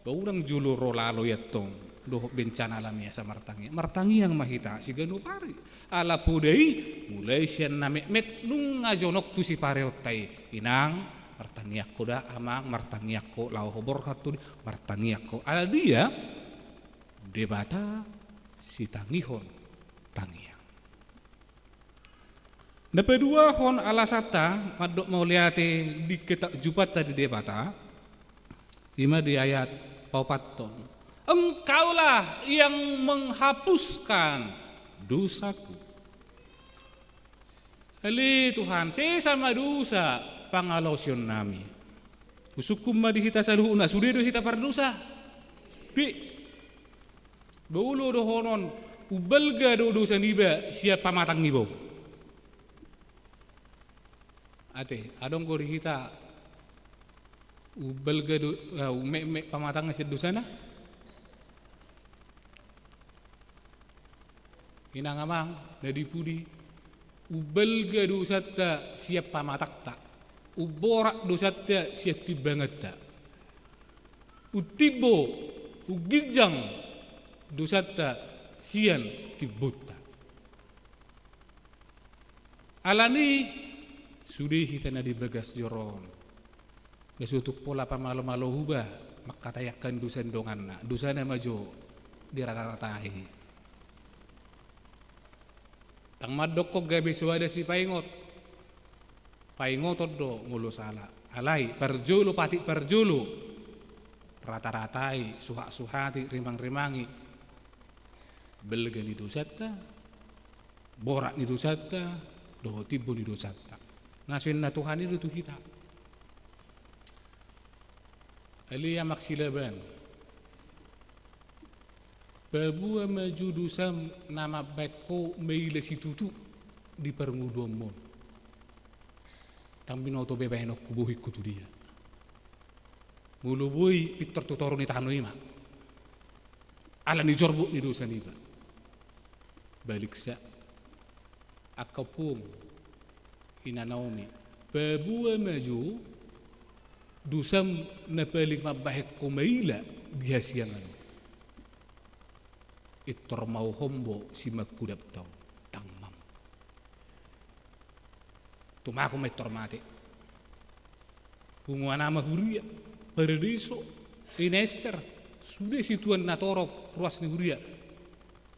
ba unang jolo ro lalo i antong dohot bencana alami asa martangiang. Martangiang ma hita siganup ari. Ala poda i, mulai sian na metmet nunga jonok tu sipareonta i. Inang, Martangiang ho da, Amang, martangiang ho, laho ho borhat tu dia, martangiang ho. Ala dia? Debata sitangihon tangiang. Na paduahon alasanta mandok mauliate di ketakjubanta di Debata, ima di ayat paopathon. Engkaulah yang menghapuskan dosaku. Ale Tuhan, sesa ma dosa pangalaosionnami. Husungkun ma di hita saluhutna, sude do hita pardosa? Di. Ba olo dohonon, umbalga do dosa niba sian pamatang niba on. Ate, adong do di hita umbalga do, ah, umekmek pamatangna sian dosana? Inang amang na di pudi, umbalga dosanta sian pamatangta, umborat dosanta sian timbanganta, umtimbo, umginjang dosanta sian timbonta. Alani i sude hita na di bagas joro on. Na so tung pola pamalomalo huba mangkatai angka dosa ni donganna, dosana ma jo dirata-ratai. Ndang mandokkon gabe so ada sipaingot. Paingoton do molo sala. Alai parjolo, patik parjolo, rata-ratai, suhat-suhati, rimang-rimangi balga ni dosanta, borat ni dosanta dohot timbo ni dosanta. Na so ninna Tuhan i do tu hita. Ale Amang Silaban, paboa ma jo dosam na mambahen ho maila situtu di parngoluanmon. Ndang binoto be bahenonku bohingku tu dia. Molo boi, pintor tu toru ni tano i ma. Alani jorbut ni dosa niba. Baliksa, angka ompung, ina Naomi, paboa ma jo dosam na paling mambahen ho maila di hasiangan on. Intor ma ho hombo simangkudapta on, ndang mampa. Tumahu ma intor mate. Punguan ama huria, paradeiso, ina Ester, sude situan na torop ruas ni huria.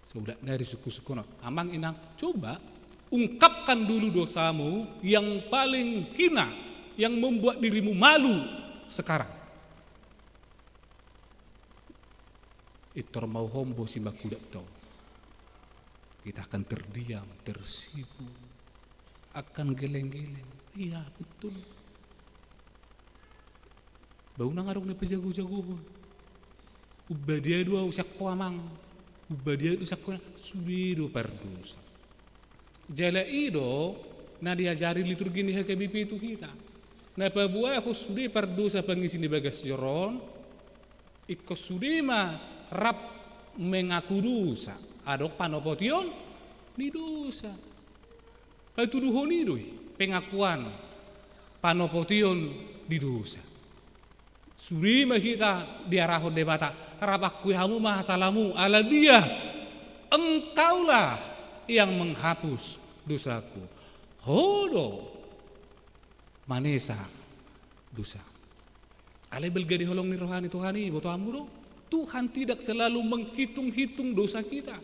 Saulak nari sungkun-sungkun on. Amang inang, coba ungkapkan dulu dosamu yang paling hina, yang membuat dirimu malu sekarang. Intor ma ho hombo simangkudapta on. Kita akan terdiam, tersipu, akan geleng-geleng. Iya, betul. Ba unang adong na pajago-jagohon. Umbadia do au sian ho amang. Umbadia do sian ho inang. Sude do pardosa. Jala i do na diajari liturgi ni H K B P tu hita. Na paboahon sude pardosa pangisi ni bagas joro on, ingkon sude ma rap mengaku dosa. Adong panopotion ni dosa. Patuduhon i do i, pengakuan, panopotion ni dosa. Sude ma hita diarahon Debata, rap akui hamu ma hasalamu, ala dia? Engkaulah yang menghapus dosaku. Ho do manesa dosa. Alai balga di holong ni roha ni Tuhan i, boto hamu do? Tuhan tidak selalu menghitung-hitung dosa kita.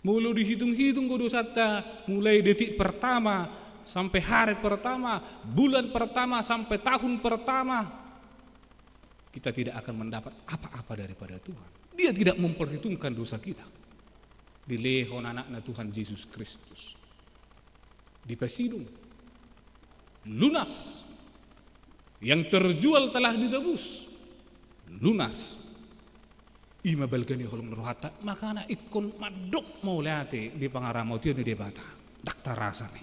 Molo dihitung-hitung do dosanta, mulai detik pertama sampai hari pertama, bulan pertama sampai tahun pertama, kita tidak akan mendapat apa-apa daripada Tuhan. Dia tidak memperhitungkan dosa kita. Dilehon anakna Tuhan Jesus Kristus. Dipasidung. Lunas. Yang terjual telah ditebus. Lunas. I ma balga ni holong ni rohanta, makana ingkon mandok mauliate di pangaramotion ni Debata. Ndang tarasa ni.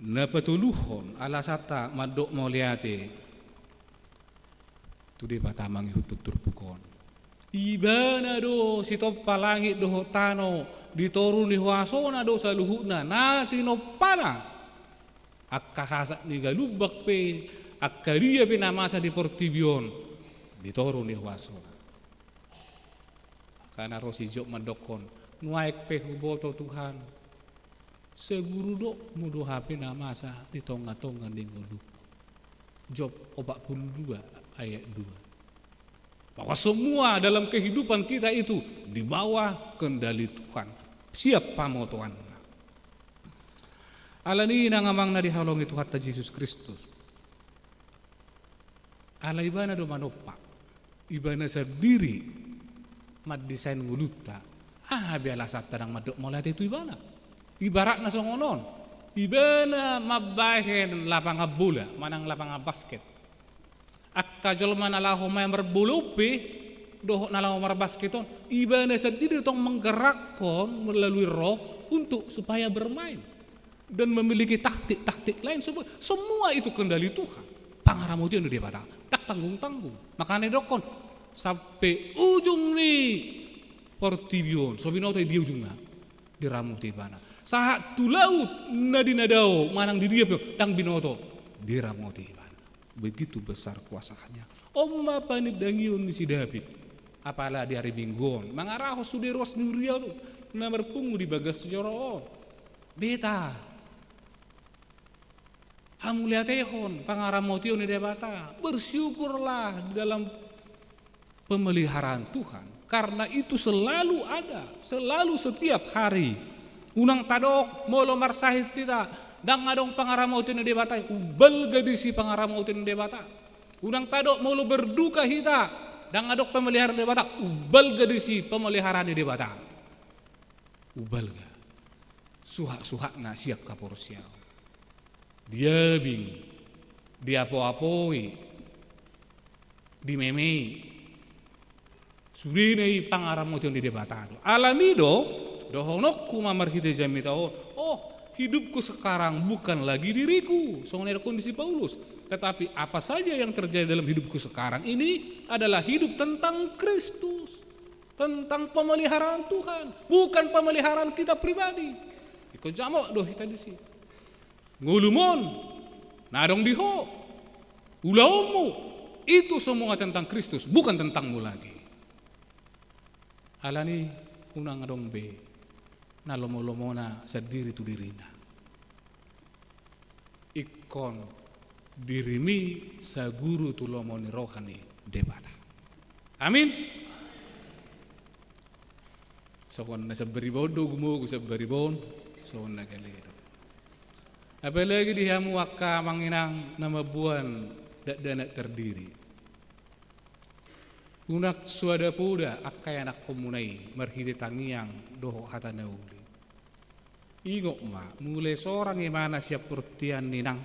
Na patoluhon alasanta mandok mauliate tu Debata mangihuthon turpuk on. Ibana do sitompa langit dohot tano, di toru ni huasona do saluhutna na tinompana. Angka hasap ni galumbang pe, angka dia pe na masa di portibi on, di toru ni huasona. Angka na ro si Job mandokkon, nuaeng pe huboto Tuhan, Saguru do molo hape na masa di tonga-tonga ni ngolu. Job opat puluh dua ayat dua. Bahwa semua dalam kehidupan kita itu di bawah kendali Tuhan. Siap pamotoanna. Alani i, inang amang na dihaholongi Tuhanta Jesus Kristus, ala ibana do manompa, ibana sandiri mandesain ngolunta. Aha be alasanta ndang mandok mauliate tu ibana? Ibaratna songon on, ibana mambahen lapangan bola manang lapangan basket. Angka jolma na laho maen marbola on pe dohot na laho marbasket on, ibana sandiri tong menggerakkon melalui roh untuk supaya bermain dan memiliki taktik-taktik lain. Semua, semua itu kendali Tuhan. Pangaramotion ni Debata, ndang tanggung-tanggung. Makana didokkon, sampe ujung ni portibi on so binoto i dia ujungna, diramoti ibana. Sahat tu laut na di na dao manang di dia pe on, ndang binoto, diramoti ibana. Begitu besar kuasanya. On ma panindangion ni si David. Apala di ari Minggu on, mangarahon sude ruas ni huria on na marpungu di bagas joro on. Beta, hamuliatehon pangaramotion ni Debata. Bersyukurlah di dalam pemeliharaan Tuhan, karena itu selalu ada, selalu, setiap hari. Unang tadok molo marsahit hita, ndang adong pangaramotion ni Debata, umbalga disi pangaramotion ni Debata. Unang tadok molo berduka hita, ndang adong pemeliharaan Debata, umbalga disi pemeliharaan ni Debata. Umbalga. Suhat-suhatna sian haporseaon. Diabing, diapo-apoi, dimemei. Sudena i pangaramotion ni Debata do. Alani do, dohononku ma marhite jamita on, oh, hidupku sekarang bukan lagi diriku, songon na didokkon di si Paulus. Tetapi apa saja yang terjadi dalam hidupku sekarang ini adalah hidup tentang Kristus. Tentang pemeliharaan Tuhan, bukan pemeliharaan kita pribadi. Ingkon jamot do hita disi. Ngolum on, na adong di ho, ulaonmu, itu semua tentang Kristus, bukan tentangmu lagi. Alani, unang adong be na lomo-lomona sandiri tu dirina. Ingkon dirimi saguru tu lomo ni roha ni Debata. Amin. Songon na sambariba on do, gumogo sambariba on, songon na gale do. Apalagi di hamu angka amang inang na mamboan dakdanak terdiri. Unang so ada poda angka ianakkonmuna i marhite tangiang dohot hata na uli. Ingot ma, mulai sorang ibana sian portibi on, nang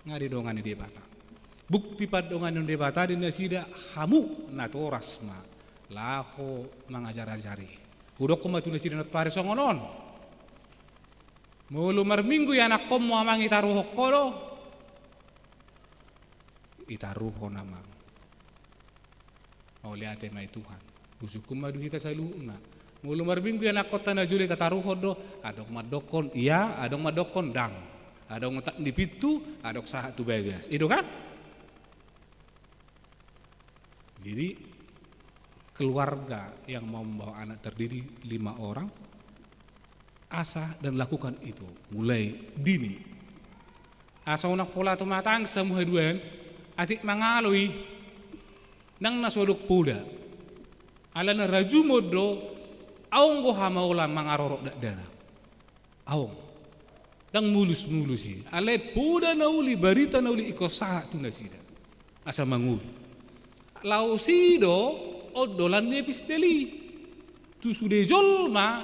nga didongani Debata. Bukti pandonganon ni Debata di nasida, hamu natoras ma laho mangajar-ajari. Hudokkon ma tu nasida nantoari songon on. Molo marminggu ianakkonmu, amang, itaruhon ho do? Itaruhon, amang. Mauliate ma i Tuhan. Husungkun ma di hita saluhutna. Molo marminggu ianakkonta na jolo i tataruhon do, adong mandokkon ia, adong mandokkon ndang. Adong otak ni pintu, adong sahat tu bagas. I do kan? Jadi, keluarga yang mau membawa anak terdiri lima orang, asah dan lakukan itu mulai dini. Asa unang pola tumatangis hamu haduan, atik mangalo i, nang na so adong poda. Alana rajumon do, adong do hamaolan mangarorot dakdanak. Adong. Ndang mulus-mulus i. Alai poda na uli, barita na uli ingkon sahat tu nasida. Asa mangolu. Laos i do, ondolan ni epistel i. Tu sude jolma,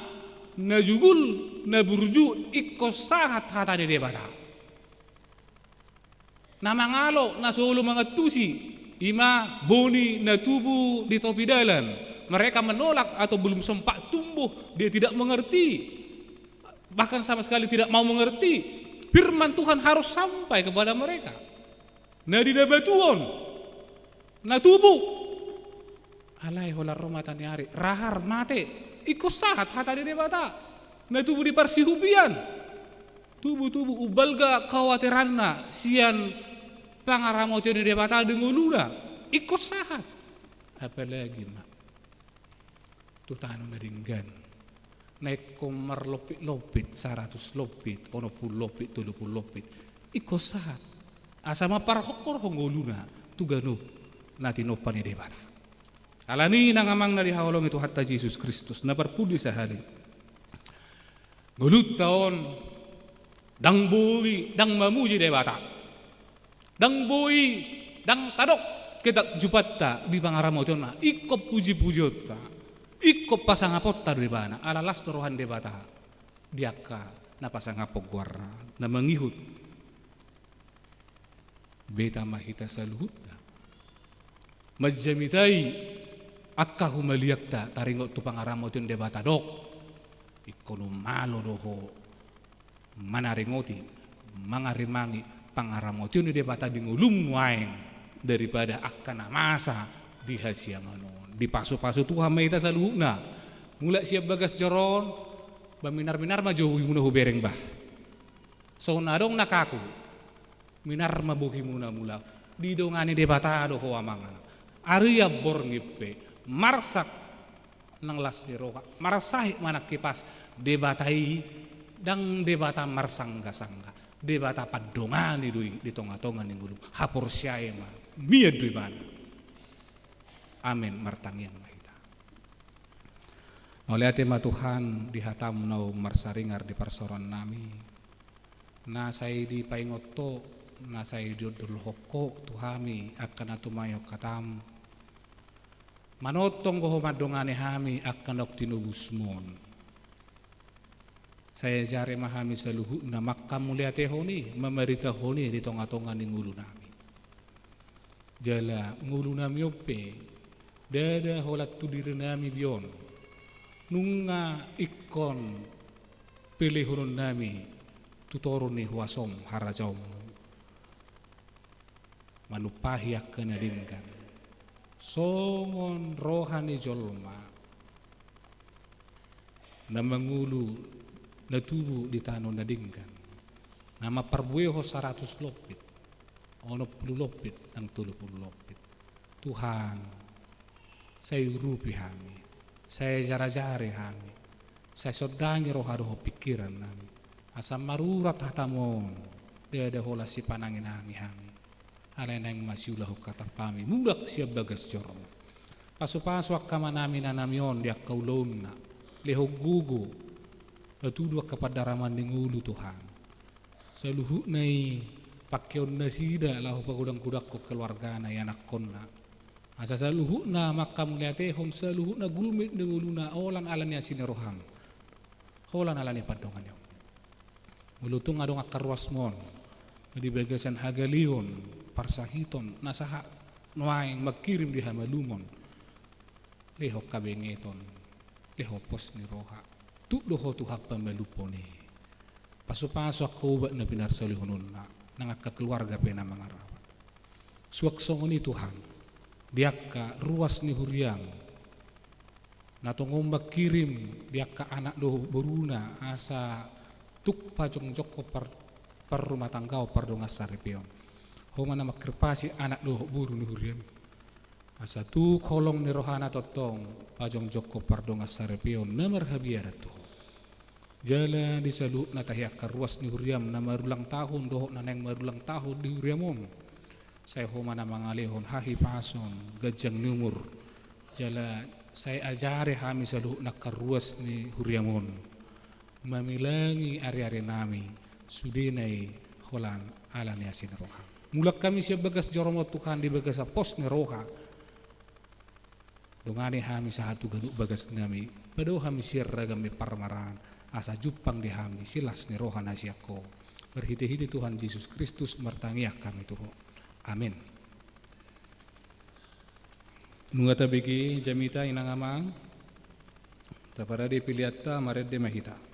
na jugul, na burju, ingkon sahat hata ni Debata. Na mangalo, na so olo mangantusi, i ma boni na tubu di topi dalan. Mereka menolak atau belum sempat tumbuh, dia tidak mengerti. Bahkan sama sekali tidak mau mengerti. Firman Tuhan harus sampai kepada mereka. Na di na batuon, na tubu. Alai holan ro mata ni ari, rahar, mate. Ingkon sahat hata ni Debata. Na tubu di parsihupian. Tubu-tubu umbalga khawateranna sian pangaramotion ni Debata di ngoluna. Ingkon sahat. Apalagi ma tu tano na denggan. Na ingkon marlompit-lompit, saratus lompit, onom pulu lompit, tolu pulu lompit. Ingkon sahat. Asa mamparhongkorhon ngoluna tu ganup na tinompa ni Debata. Alani i, inang amang na dihaholongi Tuhanta Jesus Kristus, na parpudi sahali. Ngolunta on ndang boi ndang mamuji Debata. Ndang boi ndang tadok hata jupanta di pangaramotionna, ingkon puji-pujionta, ingkon pasangaponta do ibana, ala las do roha ni Debata di angka na pasangaphon goarna. Na mangihut, beta ma hita saluhutna manjamitai angka humaliangta taringot tu pangaramotion Debata, dok ingkon umalo do ho manaringoti, mangarimangi pangaramotion ni Debata di ngolum nuaeng daripada angka na masa di hasiangan on. Dipasupasu Tuhan ma hita saluhutna. Mulak sian bagas joro on, ba minar-minar ma jo bohimuna hubereng, bah. Songon adong na kaku, minar ma bohimuna mulak. Didongani Debata do ho amang. Arian borngin pe marsak nang las ni roha, marsahit ma nang hipas. Debata i ndang Debata marsanggasangga, Debata pandongani do i di tongatonga ni ngolum. Haporseai ma, mian do ibana. Amen. Martangiang ma hita. Mauliate ma Tuhan di hataM naung marsaringar di parsaoran nami, na sai dipaingot Ho, na sai diondolhon Ho tu hami angka na tumaihon hataM. Manongtong do Ho mandongani hami angka naung tinobusMu on. Sai ajari ma hami saluhutna mangkamauliatehon i, mamaritahon i di tongatonga ni ngolunami. Jala ngolunami on pe ndada holan tu dirinami be on, nunga ingkon pelehononnami tu toru ni huasoM, harajaonMu, manumpahi angka na denggan songon roha ni jolma na mangolu na tubu di tano na denggan, na mamparbuehon saratus lompit, onom pulu lompit nang tolu pulu lompit. Tuhan, sai urupi hami, sai ajarajari hami, sai sondangi roha dohot pingkirannami, asa marurat hataM on, ndada holan sipananginangi hami. Alai naeng ma siulahon hataM hami mulak sian bagas joroMu. Pasupasu angka amanami inanami on di angka ulaonna, lehon gogo, patudu angka pandaraman ni ngolu Tuhan. Saluhutna i pangkeon nasida laho pagodanggodangkon keluargana, ianakhonna. Asa saluhutna mangkamauliatehon saluhutna gulmit ni ngoluna holan ala ni asi ni rohaM, holan ala ni pandonganion. Molo tung adong angka ruasMu on di bagasan hagaleon, parsahiton, na sahat nuaeng mangkirim di hamalumon, lehon habengeton, lehon pos ni roha. Tuk do Ho Tuhan pamalumhon i. Pasupasu angka ubat na pinarsolihononna, nang angka keluarga pe na mangarawat. Suang songon i Tuhan, di angka ruas ni huriaM, na tongon mangkirim di angka anak dohot boruna, asa tuk pajongjongkon par-, parrumatanggaon, pardongansaripeon. Ho ma na mangkirpasi anak dohot boru ni huriaM, asa tuk holong ni rohana tongtong pajongjongkon pardongansaripeon na marhabiaran tu Ho. Jala di saluhutna tahi angka ruas ni huriaM na marulang tahun dohot na naeng marulang tahun di huriaM on, sai Ho ma na mangalehon hahipason, ganjang ni umur. Jala sai ajari hami saluhutna angka ruas ni huriaM on, mamilangi ariarinami, sudena i holan ala ni asi ni rohaM. Mulak hami sian bagas joroM on Tuhan di bagasan pos ni roha. Dongani hami sahat tu ganup bagasnami, padao hami sian ragam ni parmaraan, asa jumpang di hami silas ni roha na sian Ho. Marhitehite Tuhan Jesus Kristus martangiang hami tu Ho. Amen. Nunga tabege jamita inang amang, taparade peleanta, marende ma hita.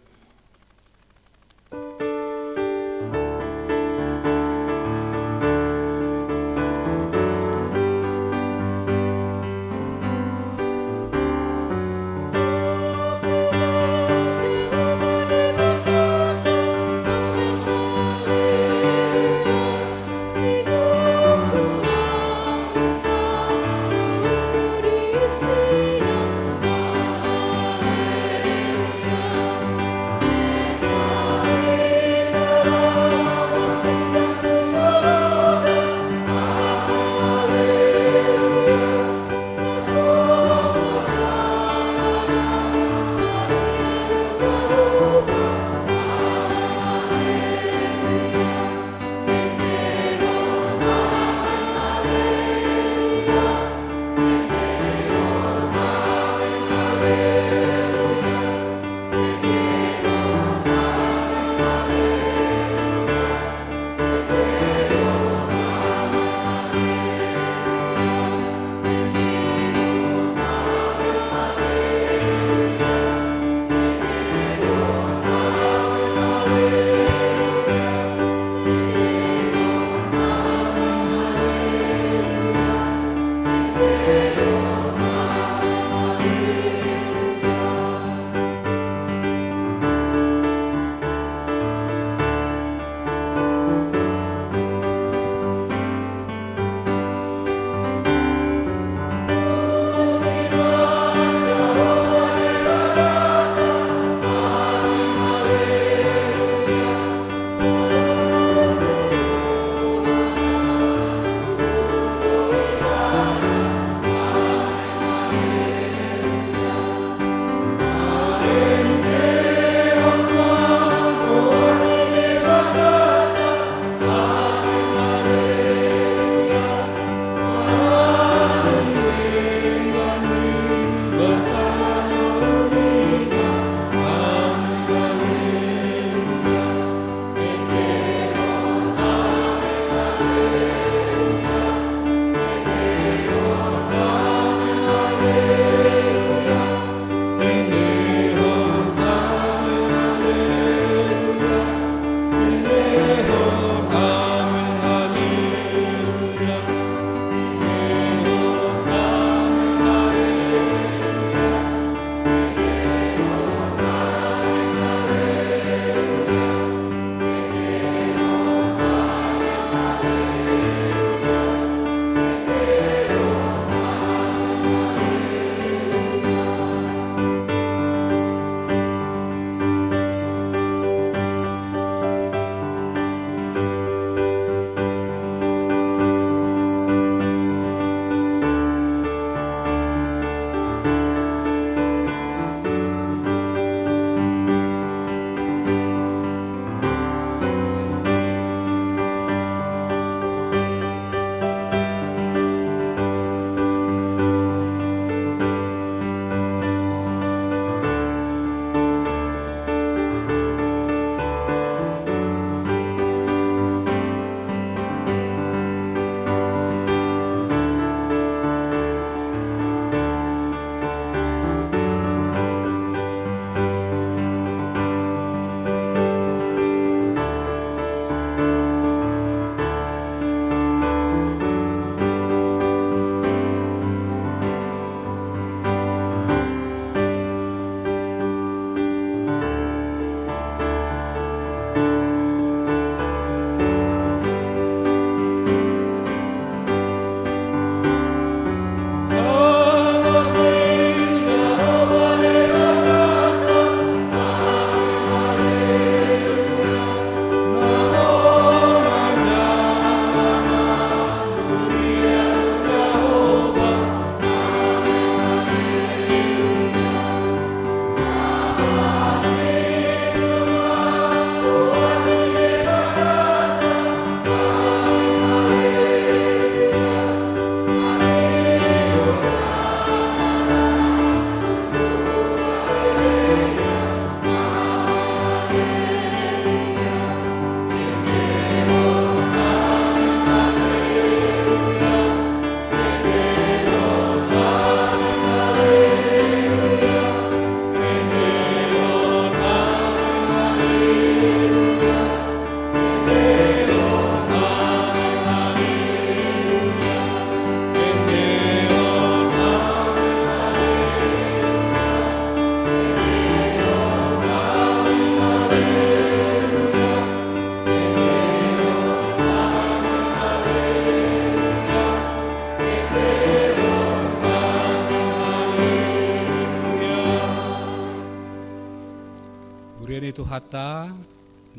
Huria ni Tuhanta,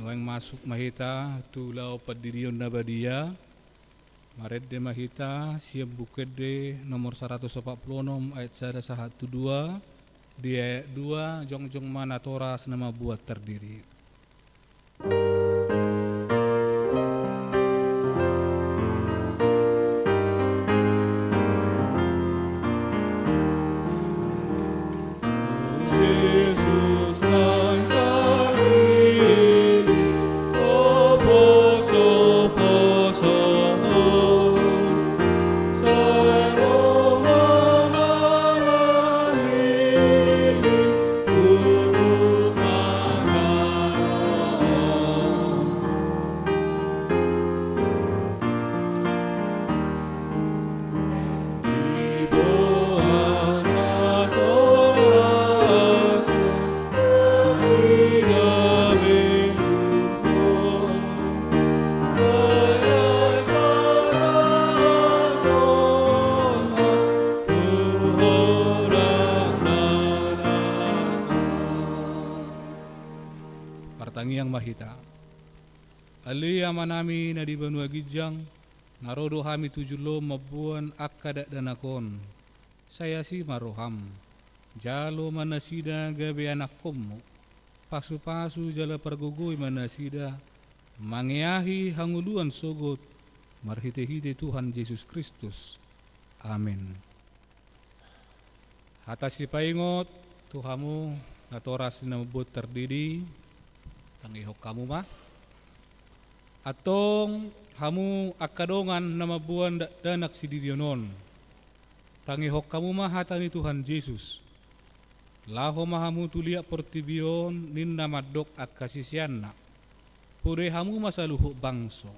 nuaeng masuk ma hita tu laho pandidion na badia. Marende ma hita sian Buku Ende nomor saratus opat pulu onom ayat sada sahat tu dua. Di ayat dua, jongjong ma natoras na mambuat tardidi. Martangiang ma hita. Ale Amanami na di banua ginjang, na ro do hami tu joloM mamboan angka dakdanak on. Sai asi ma rohaM. Jalo ma nasida gabe anakkonMu. Pasupasu jala pargogoi ma nasida mangeahi hangoluan sogot, marhitehite Tuhan Jesus Kristus. Amen. Hata sipaingot tu hamu natoras na mambuat tardidi, tangihon hamu ma. Antong hamu angka dongan na mamboan dakdanak sididion on, tangihon hamu ma hata ni Tuhan Jesus. Laho ma hamu tu liat portibi on ninna mandok angka siseanna. Pode hamu ma saluhut bangso.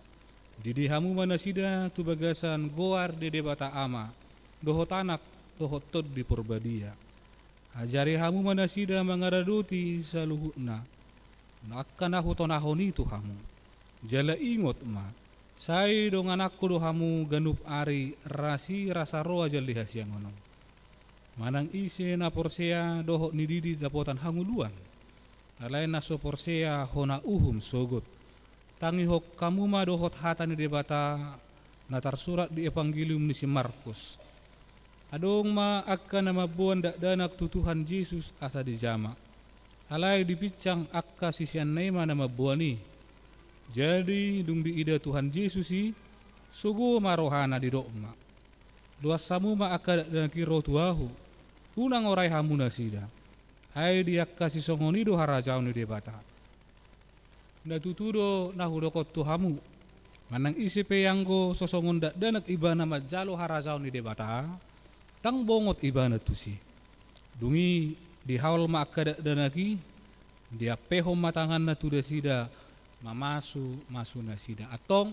Didi hamu ma nasida tu bagasan goar ni Debata Ama, dohot Anak, dohot Tondi Porbadia. Ajari hamu ma nasida mangaradoti saluhutna angka na hutonahon i tu hamu. Jala ingot ma, sai dongananku do hamu ganup ari, rasi rasa roha jala hasiangan on. Manang ise na porsea dohot nididi dapotan hangoluan. Alai na so porsea hona uhum sogot. Tangihon hamu ma dohot hata ni Debata na tarsurat di Evangelium ni si Markus. Adong ma angka na mamboan dakdanak tu Tuhan Jesus asa dijama. Alai dipinsang angka siseanna i ma na mamboan i. Jadi dung diida Tuhan Jesus i, sogo ma rohana, didok ma: Loas hamu ma angka dakdanak i ro tu Ahu. Unang orai hamu nasida. Ai di angka sisongon i do harajaon ni Debata. Na tutu do na hudok on tu hamu. Manang ise pe anggo so songon dakdanak ibana manjalo harajaon ni Debata, ndang bongot ibana tusi. Dung i dihaol ma angka dakdanak i, diampehon ma tanganna tu nasida, mamasumasu nasida. Antong,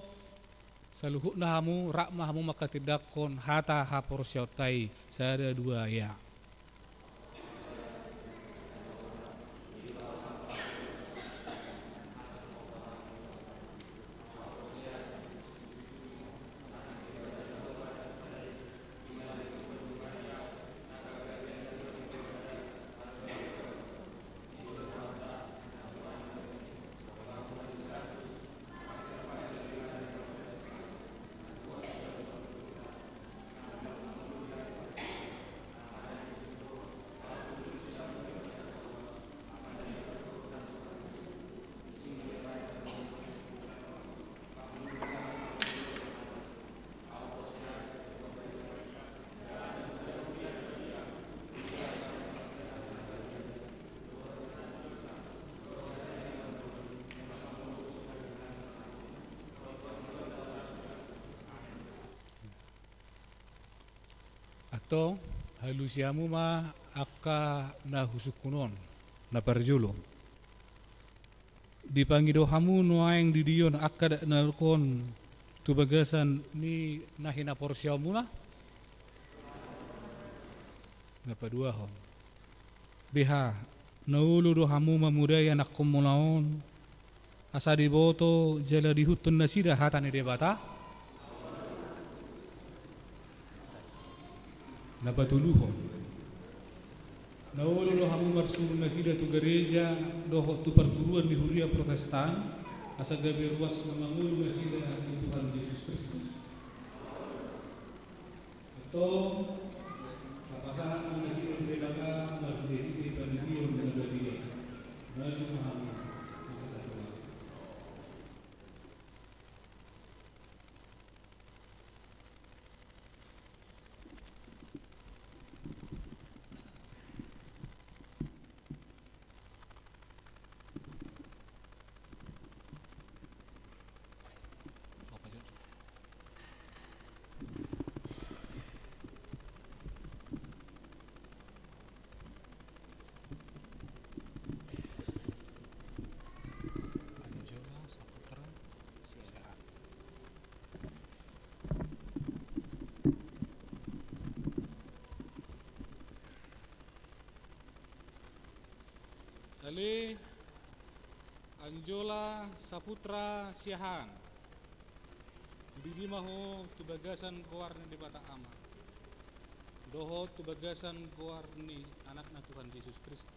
saluhutna hamu, rap ma hamu manghatindanghon hata haporseaonta i, sada, dua, ya. Antong, alusi hamu ma angka na husungkun on. Na parjolo, dipangido hamu nuaeng didion angka dakdanak on tu bagasan ni na hinaporseaonmuna? Na paduahon, beha na olo do hamu mamodai anakkonmuna on, asa diboto jala diihuthon nasida hata ni Debata? Na patoluhon, Na olo do hamu marsuru nasida tu gareja dohot tu parguruan ni huria Protestan, asa gabe ruas na mangolu nasida di Tuhan Jesus Kristus. Antong, tapasahat ma nasida tu Debata marhitehite pandidion na badia. Maju ma hamu, masa satu. Anjola Saputra Siahaan. Ale Anjola Saputra Siahaan, hudidi ma ho tu bagasan goar ni Debata Ama, dohot tu bagasan goar ni Anakna Tuhan Jesus Kristus,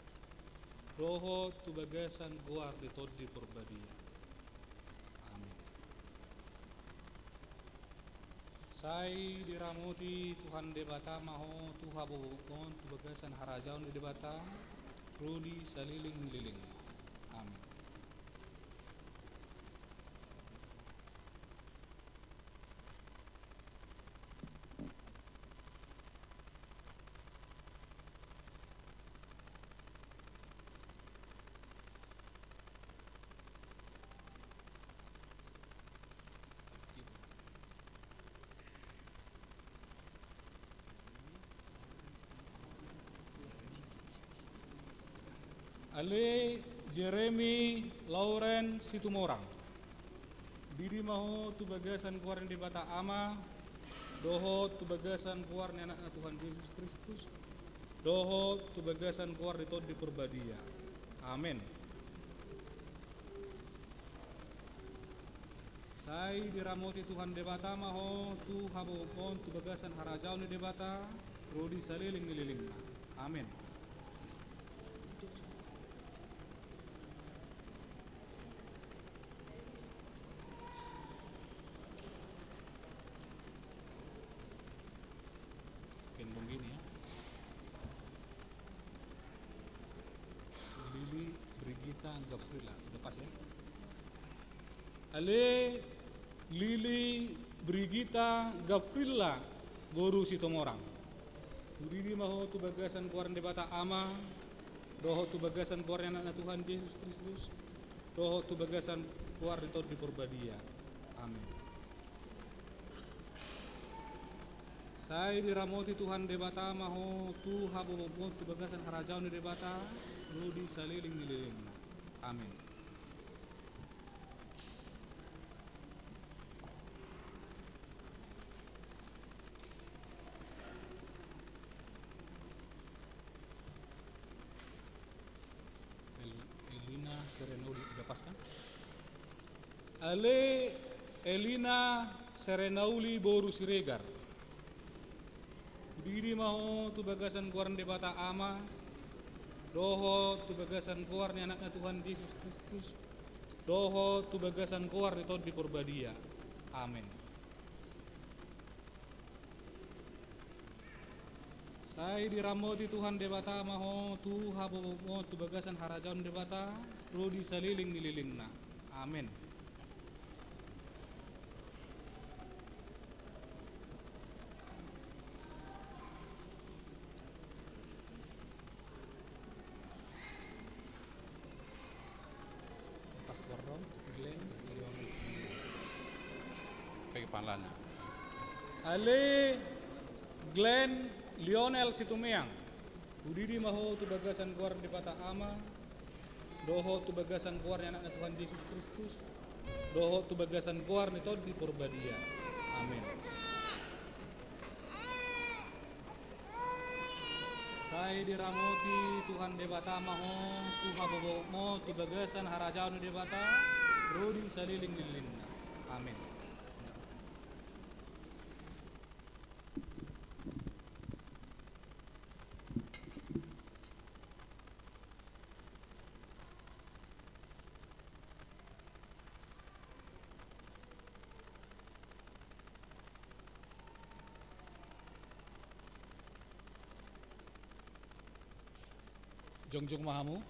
dohot tu bagasan goar ni Tondi Porbadia. Amin. Sai diramoti Tuhan Debata ma ho tu habobot on tu bagasan harajaon ni Debata, ro di saleleng ni lelengna. Amin. Ale Jeremy Lauren Situmorang, hudidi ma ho tu bagasan goar ni Debata Ama, dohot tu bagasan goar ni Anakna Tuhan Jesus Kristus, dohot tu bagasan goar ni Tondi Porbadia. Amen. Sai diramoti Tuhan Debata ma ho tu habobot on tu bagasan harajaon ni Debata, ro di saleleng ni lelengna. Amen. Oke, begini ya. Lili Brigita Gavrila, udah pas ya? Ale Lili Brigita Gavrila boru Situmorang, hudidi ma ho tu bagasan goar ni Debata Ama, dohot tu bagasan goar ni Anakna Tuhan Jesus Kristus, dohot tu bagasan goar ni Tondi Porbadia. Amin. Sai diramoti Tuhan Debata ma ho tu habobot on tu bagasan harajaon ni Debata, ro di saleleng ni lelengna. Amin. El-, Elina Serenauli, udah pas kan? Ale Elina Serenauli boru Siregar, hudidi ma ho tu bagasan goar ni Debata Ama, dohot tu bagasan goar ni Anakna Tuhan Jesus Kristus, dohot tu bagasan goar ni Tondi Porbadia. Amen. Sai diramoti Tuhan Debata ma ho tu habobot on tu bagasan harajaon Debata, ro di saleleng ni lelengna. Amen. Pas gorong, Glenn Lionel. Pegi panlana. Ale Glenn Lionel Situmeang, hudidi ma ho tu bagasan goar ni Debata Ama, dohot tu bagasan goar ni Anakna Tuhan Jesus Kristus, dohot tu bagasan goar ni Tondi Porbadia. Amen. Sai diramoti Tuhan Debata ma ho tu habobot on tu bagasan harajaon ni Debata, ro di saleleng ni lelengna. Amen. Jongjong ma hamu.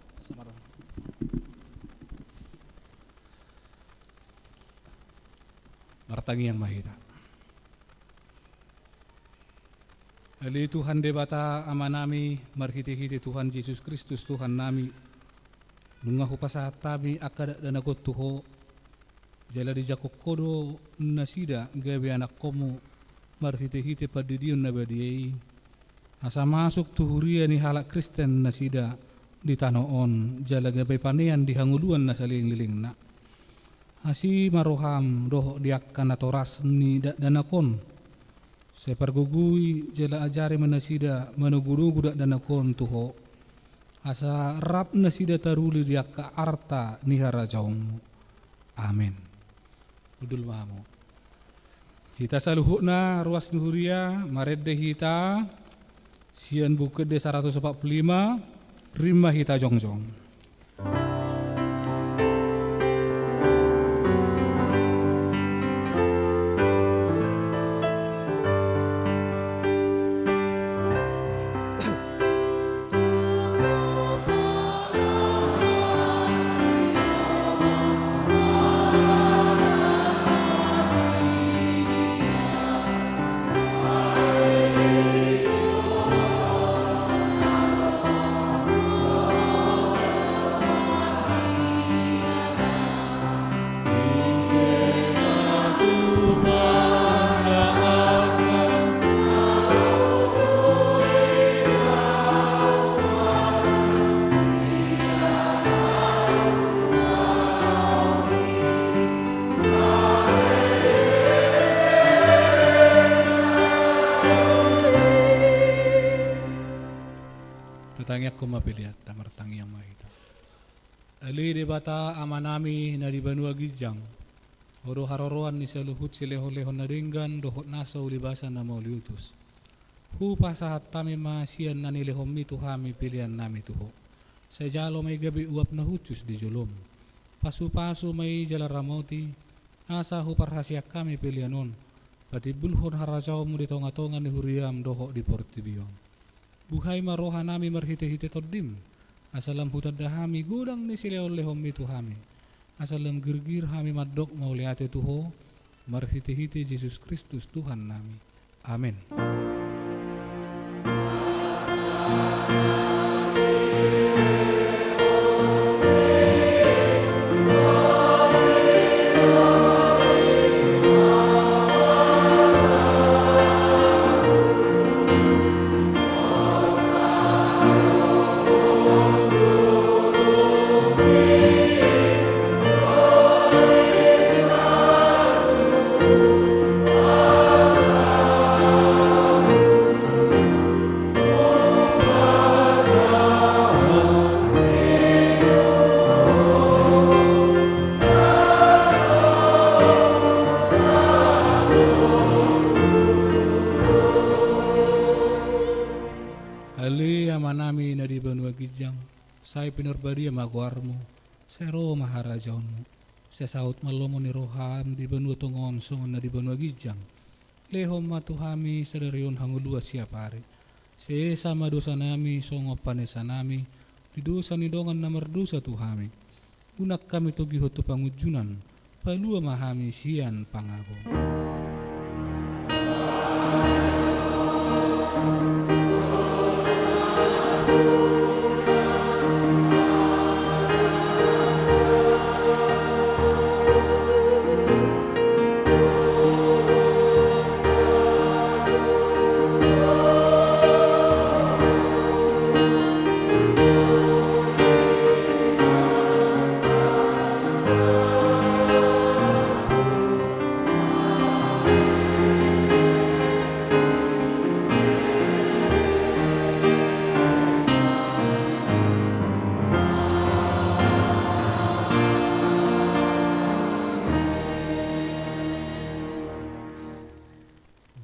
Martangiang ma hita. Ale Tuhan Debata Amanami, marhitehite Tuhan Jesus Kristus Tuhannami, nunga hupasahat hami angka dakdanak on tu Ho, jala dijangkon Ho do nasida gabe anakkonmu marhitehite pandidion na badia i, asa masuk tu huria ni halak Kristen nasida di tano on, jala gabe panean di hangoluan na saleleng-lelengna. Asi ma roham dohot di angka natoras ni dakdanak on. Sai pargogoi jala ajari ma nasida manogunogu dakdanak on tu Ho, asa rap nasida taruli di angka arta ni harajaonmu. Amen. Hundul ma hamu. Hita saluhutna ruas ni huria, marende hita sian Buku Ende saratus opat pulu lima, rap ma hita jongjong. Tatangiangkon ma peleanta, martangiang ma hita. Ale Debata Amanami na di banua ginjang, Ho do haroroan ni saluhut silehonlehon na denggan dohot nasa ulibasa na mauliutus. Hupasahat hami ma sian na nilehonmi tu hami peleannami tu Ho. Sai jalo ma i gabe uap na hushus di jolom. Pasupasu ma i jala ramoti, asa huparhaseang hami pelean on patimbulhon harajaonmu di tongatonga ni huriam dohot di portibi on. Buhai ma rohanami marhitehite Tondim, asa lam hutanda hami godang ni silehonlehonmi tu hami, asa lam girgir hami mandok mauliate tu Ho, marhitehite Jesus Kristus Tuhannami. Amen. Ale Amanami na di banua ginjang, sai pinarbadia ma goarmu, sai ro ma harajaonmu, sai saut ma lomo ni roham di banua tonga on songon na di banua ginjang. Lehon ma tu hami sadari on hangoluan siapari. Sesa ma dosanami songon panesanami di dosa ni dongan na mardosa tu hami. Unang hami togihon tu pangunjunan, palua ma hami sian pangago.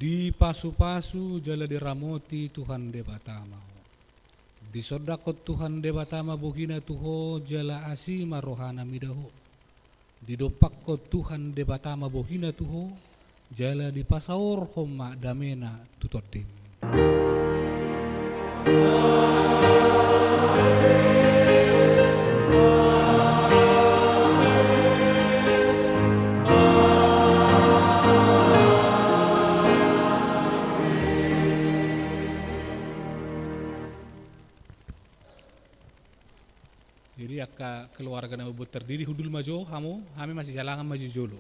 Dipasupasu jala diramoti Tuhan Debata ma ho. Disondangkon Tuhan Debata ma bohina tu ho jala asi ma rohana mida ho. Didompakkon Tuhan Debata ma bohina tu ho jala dipasaorhon ma damena tu tondim. Jadi angka keluarga na mambuat tardiri, hundul ma jo hamu, hami masijalangan ma jo jolo.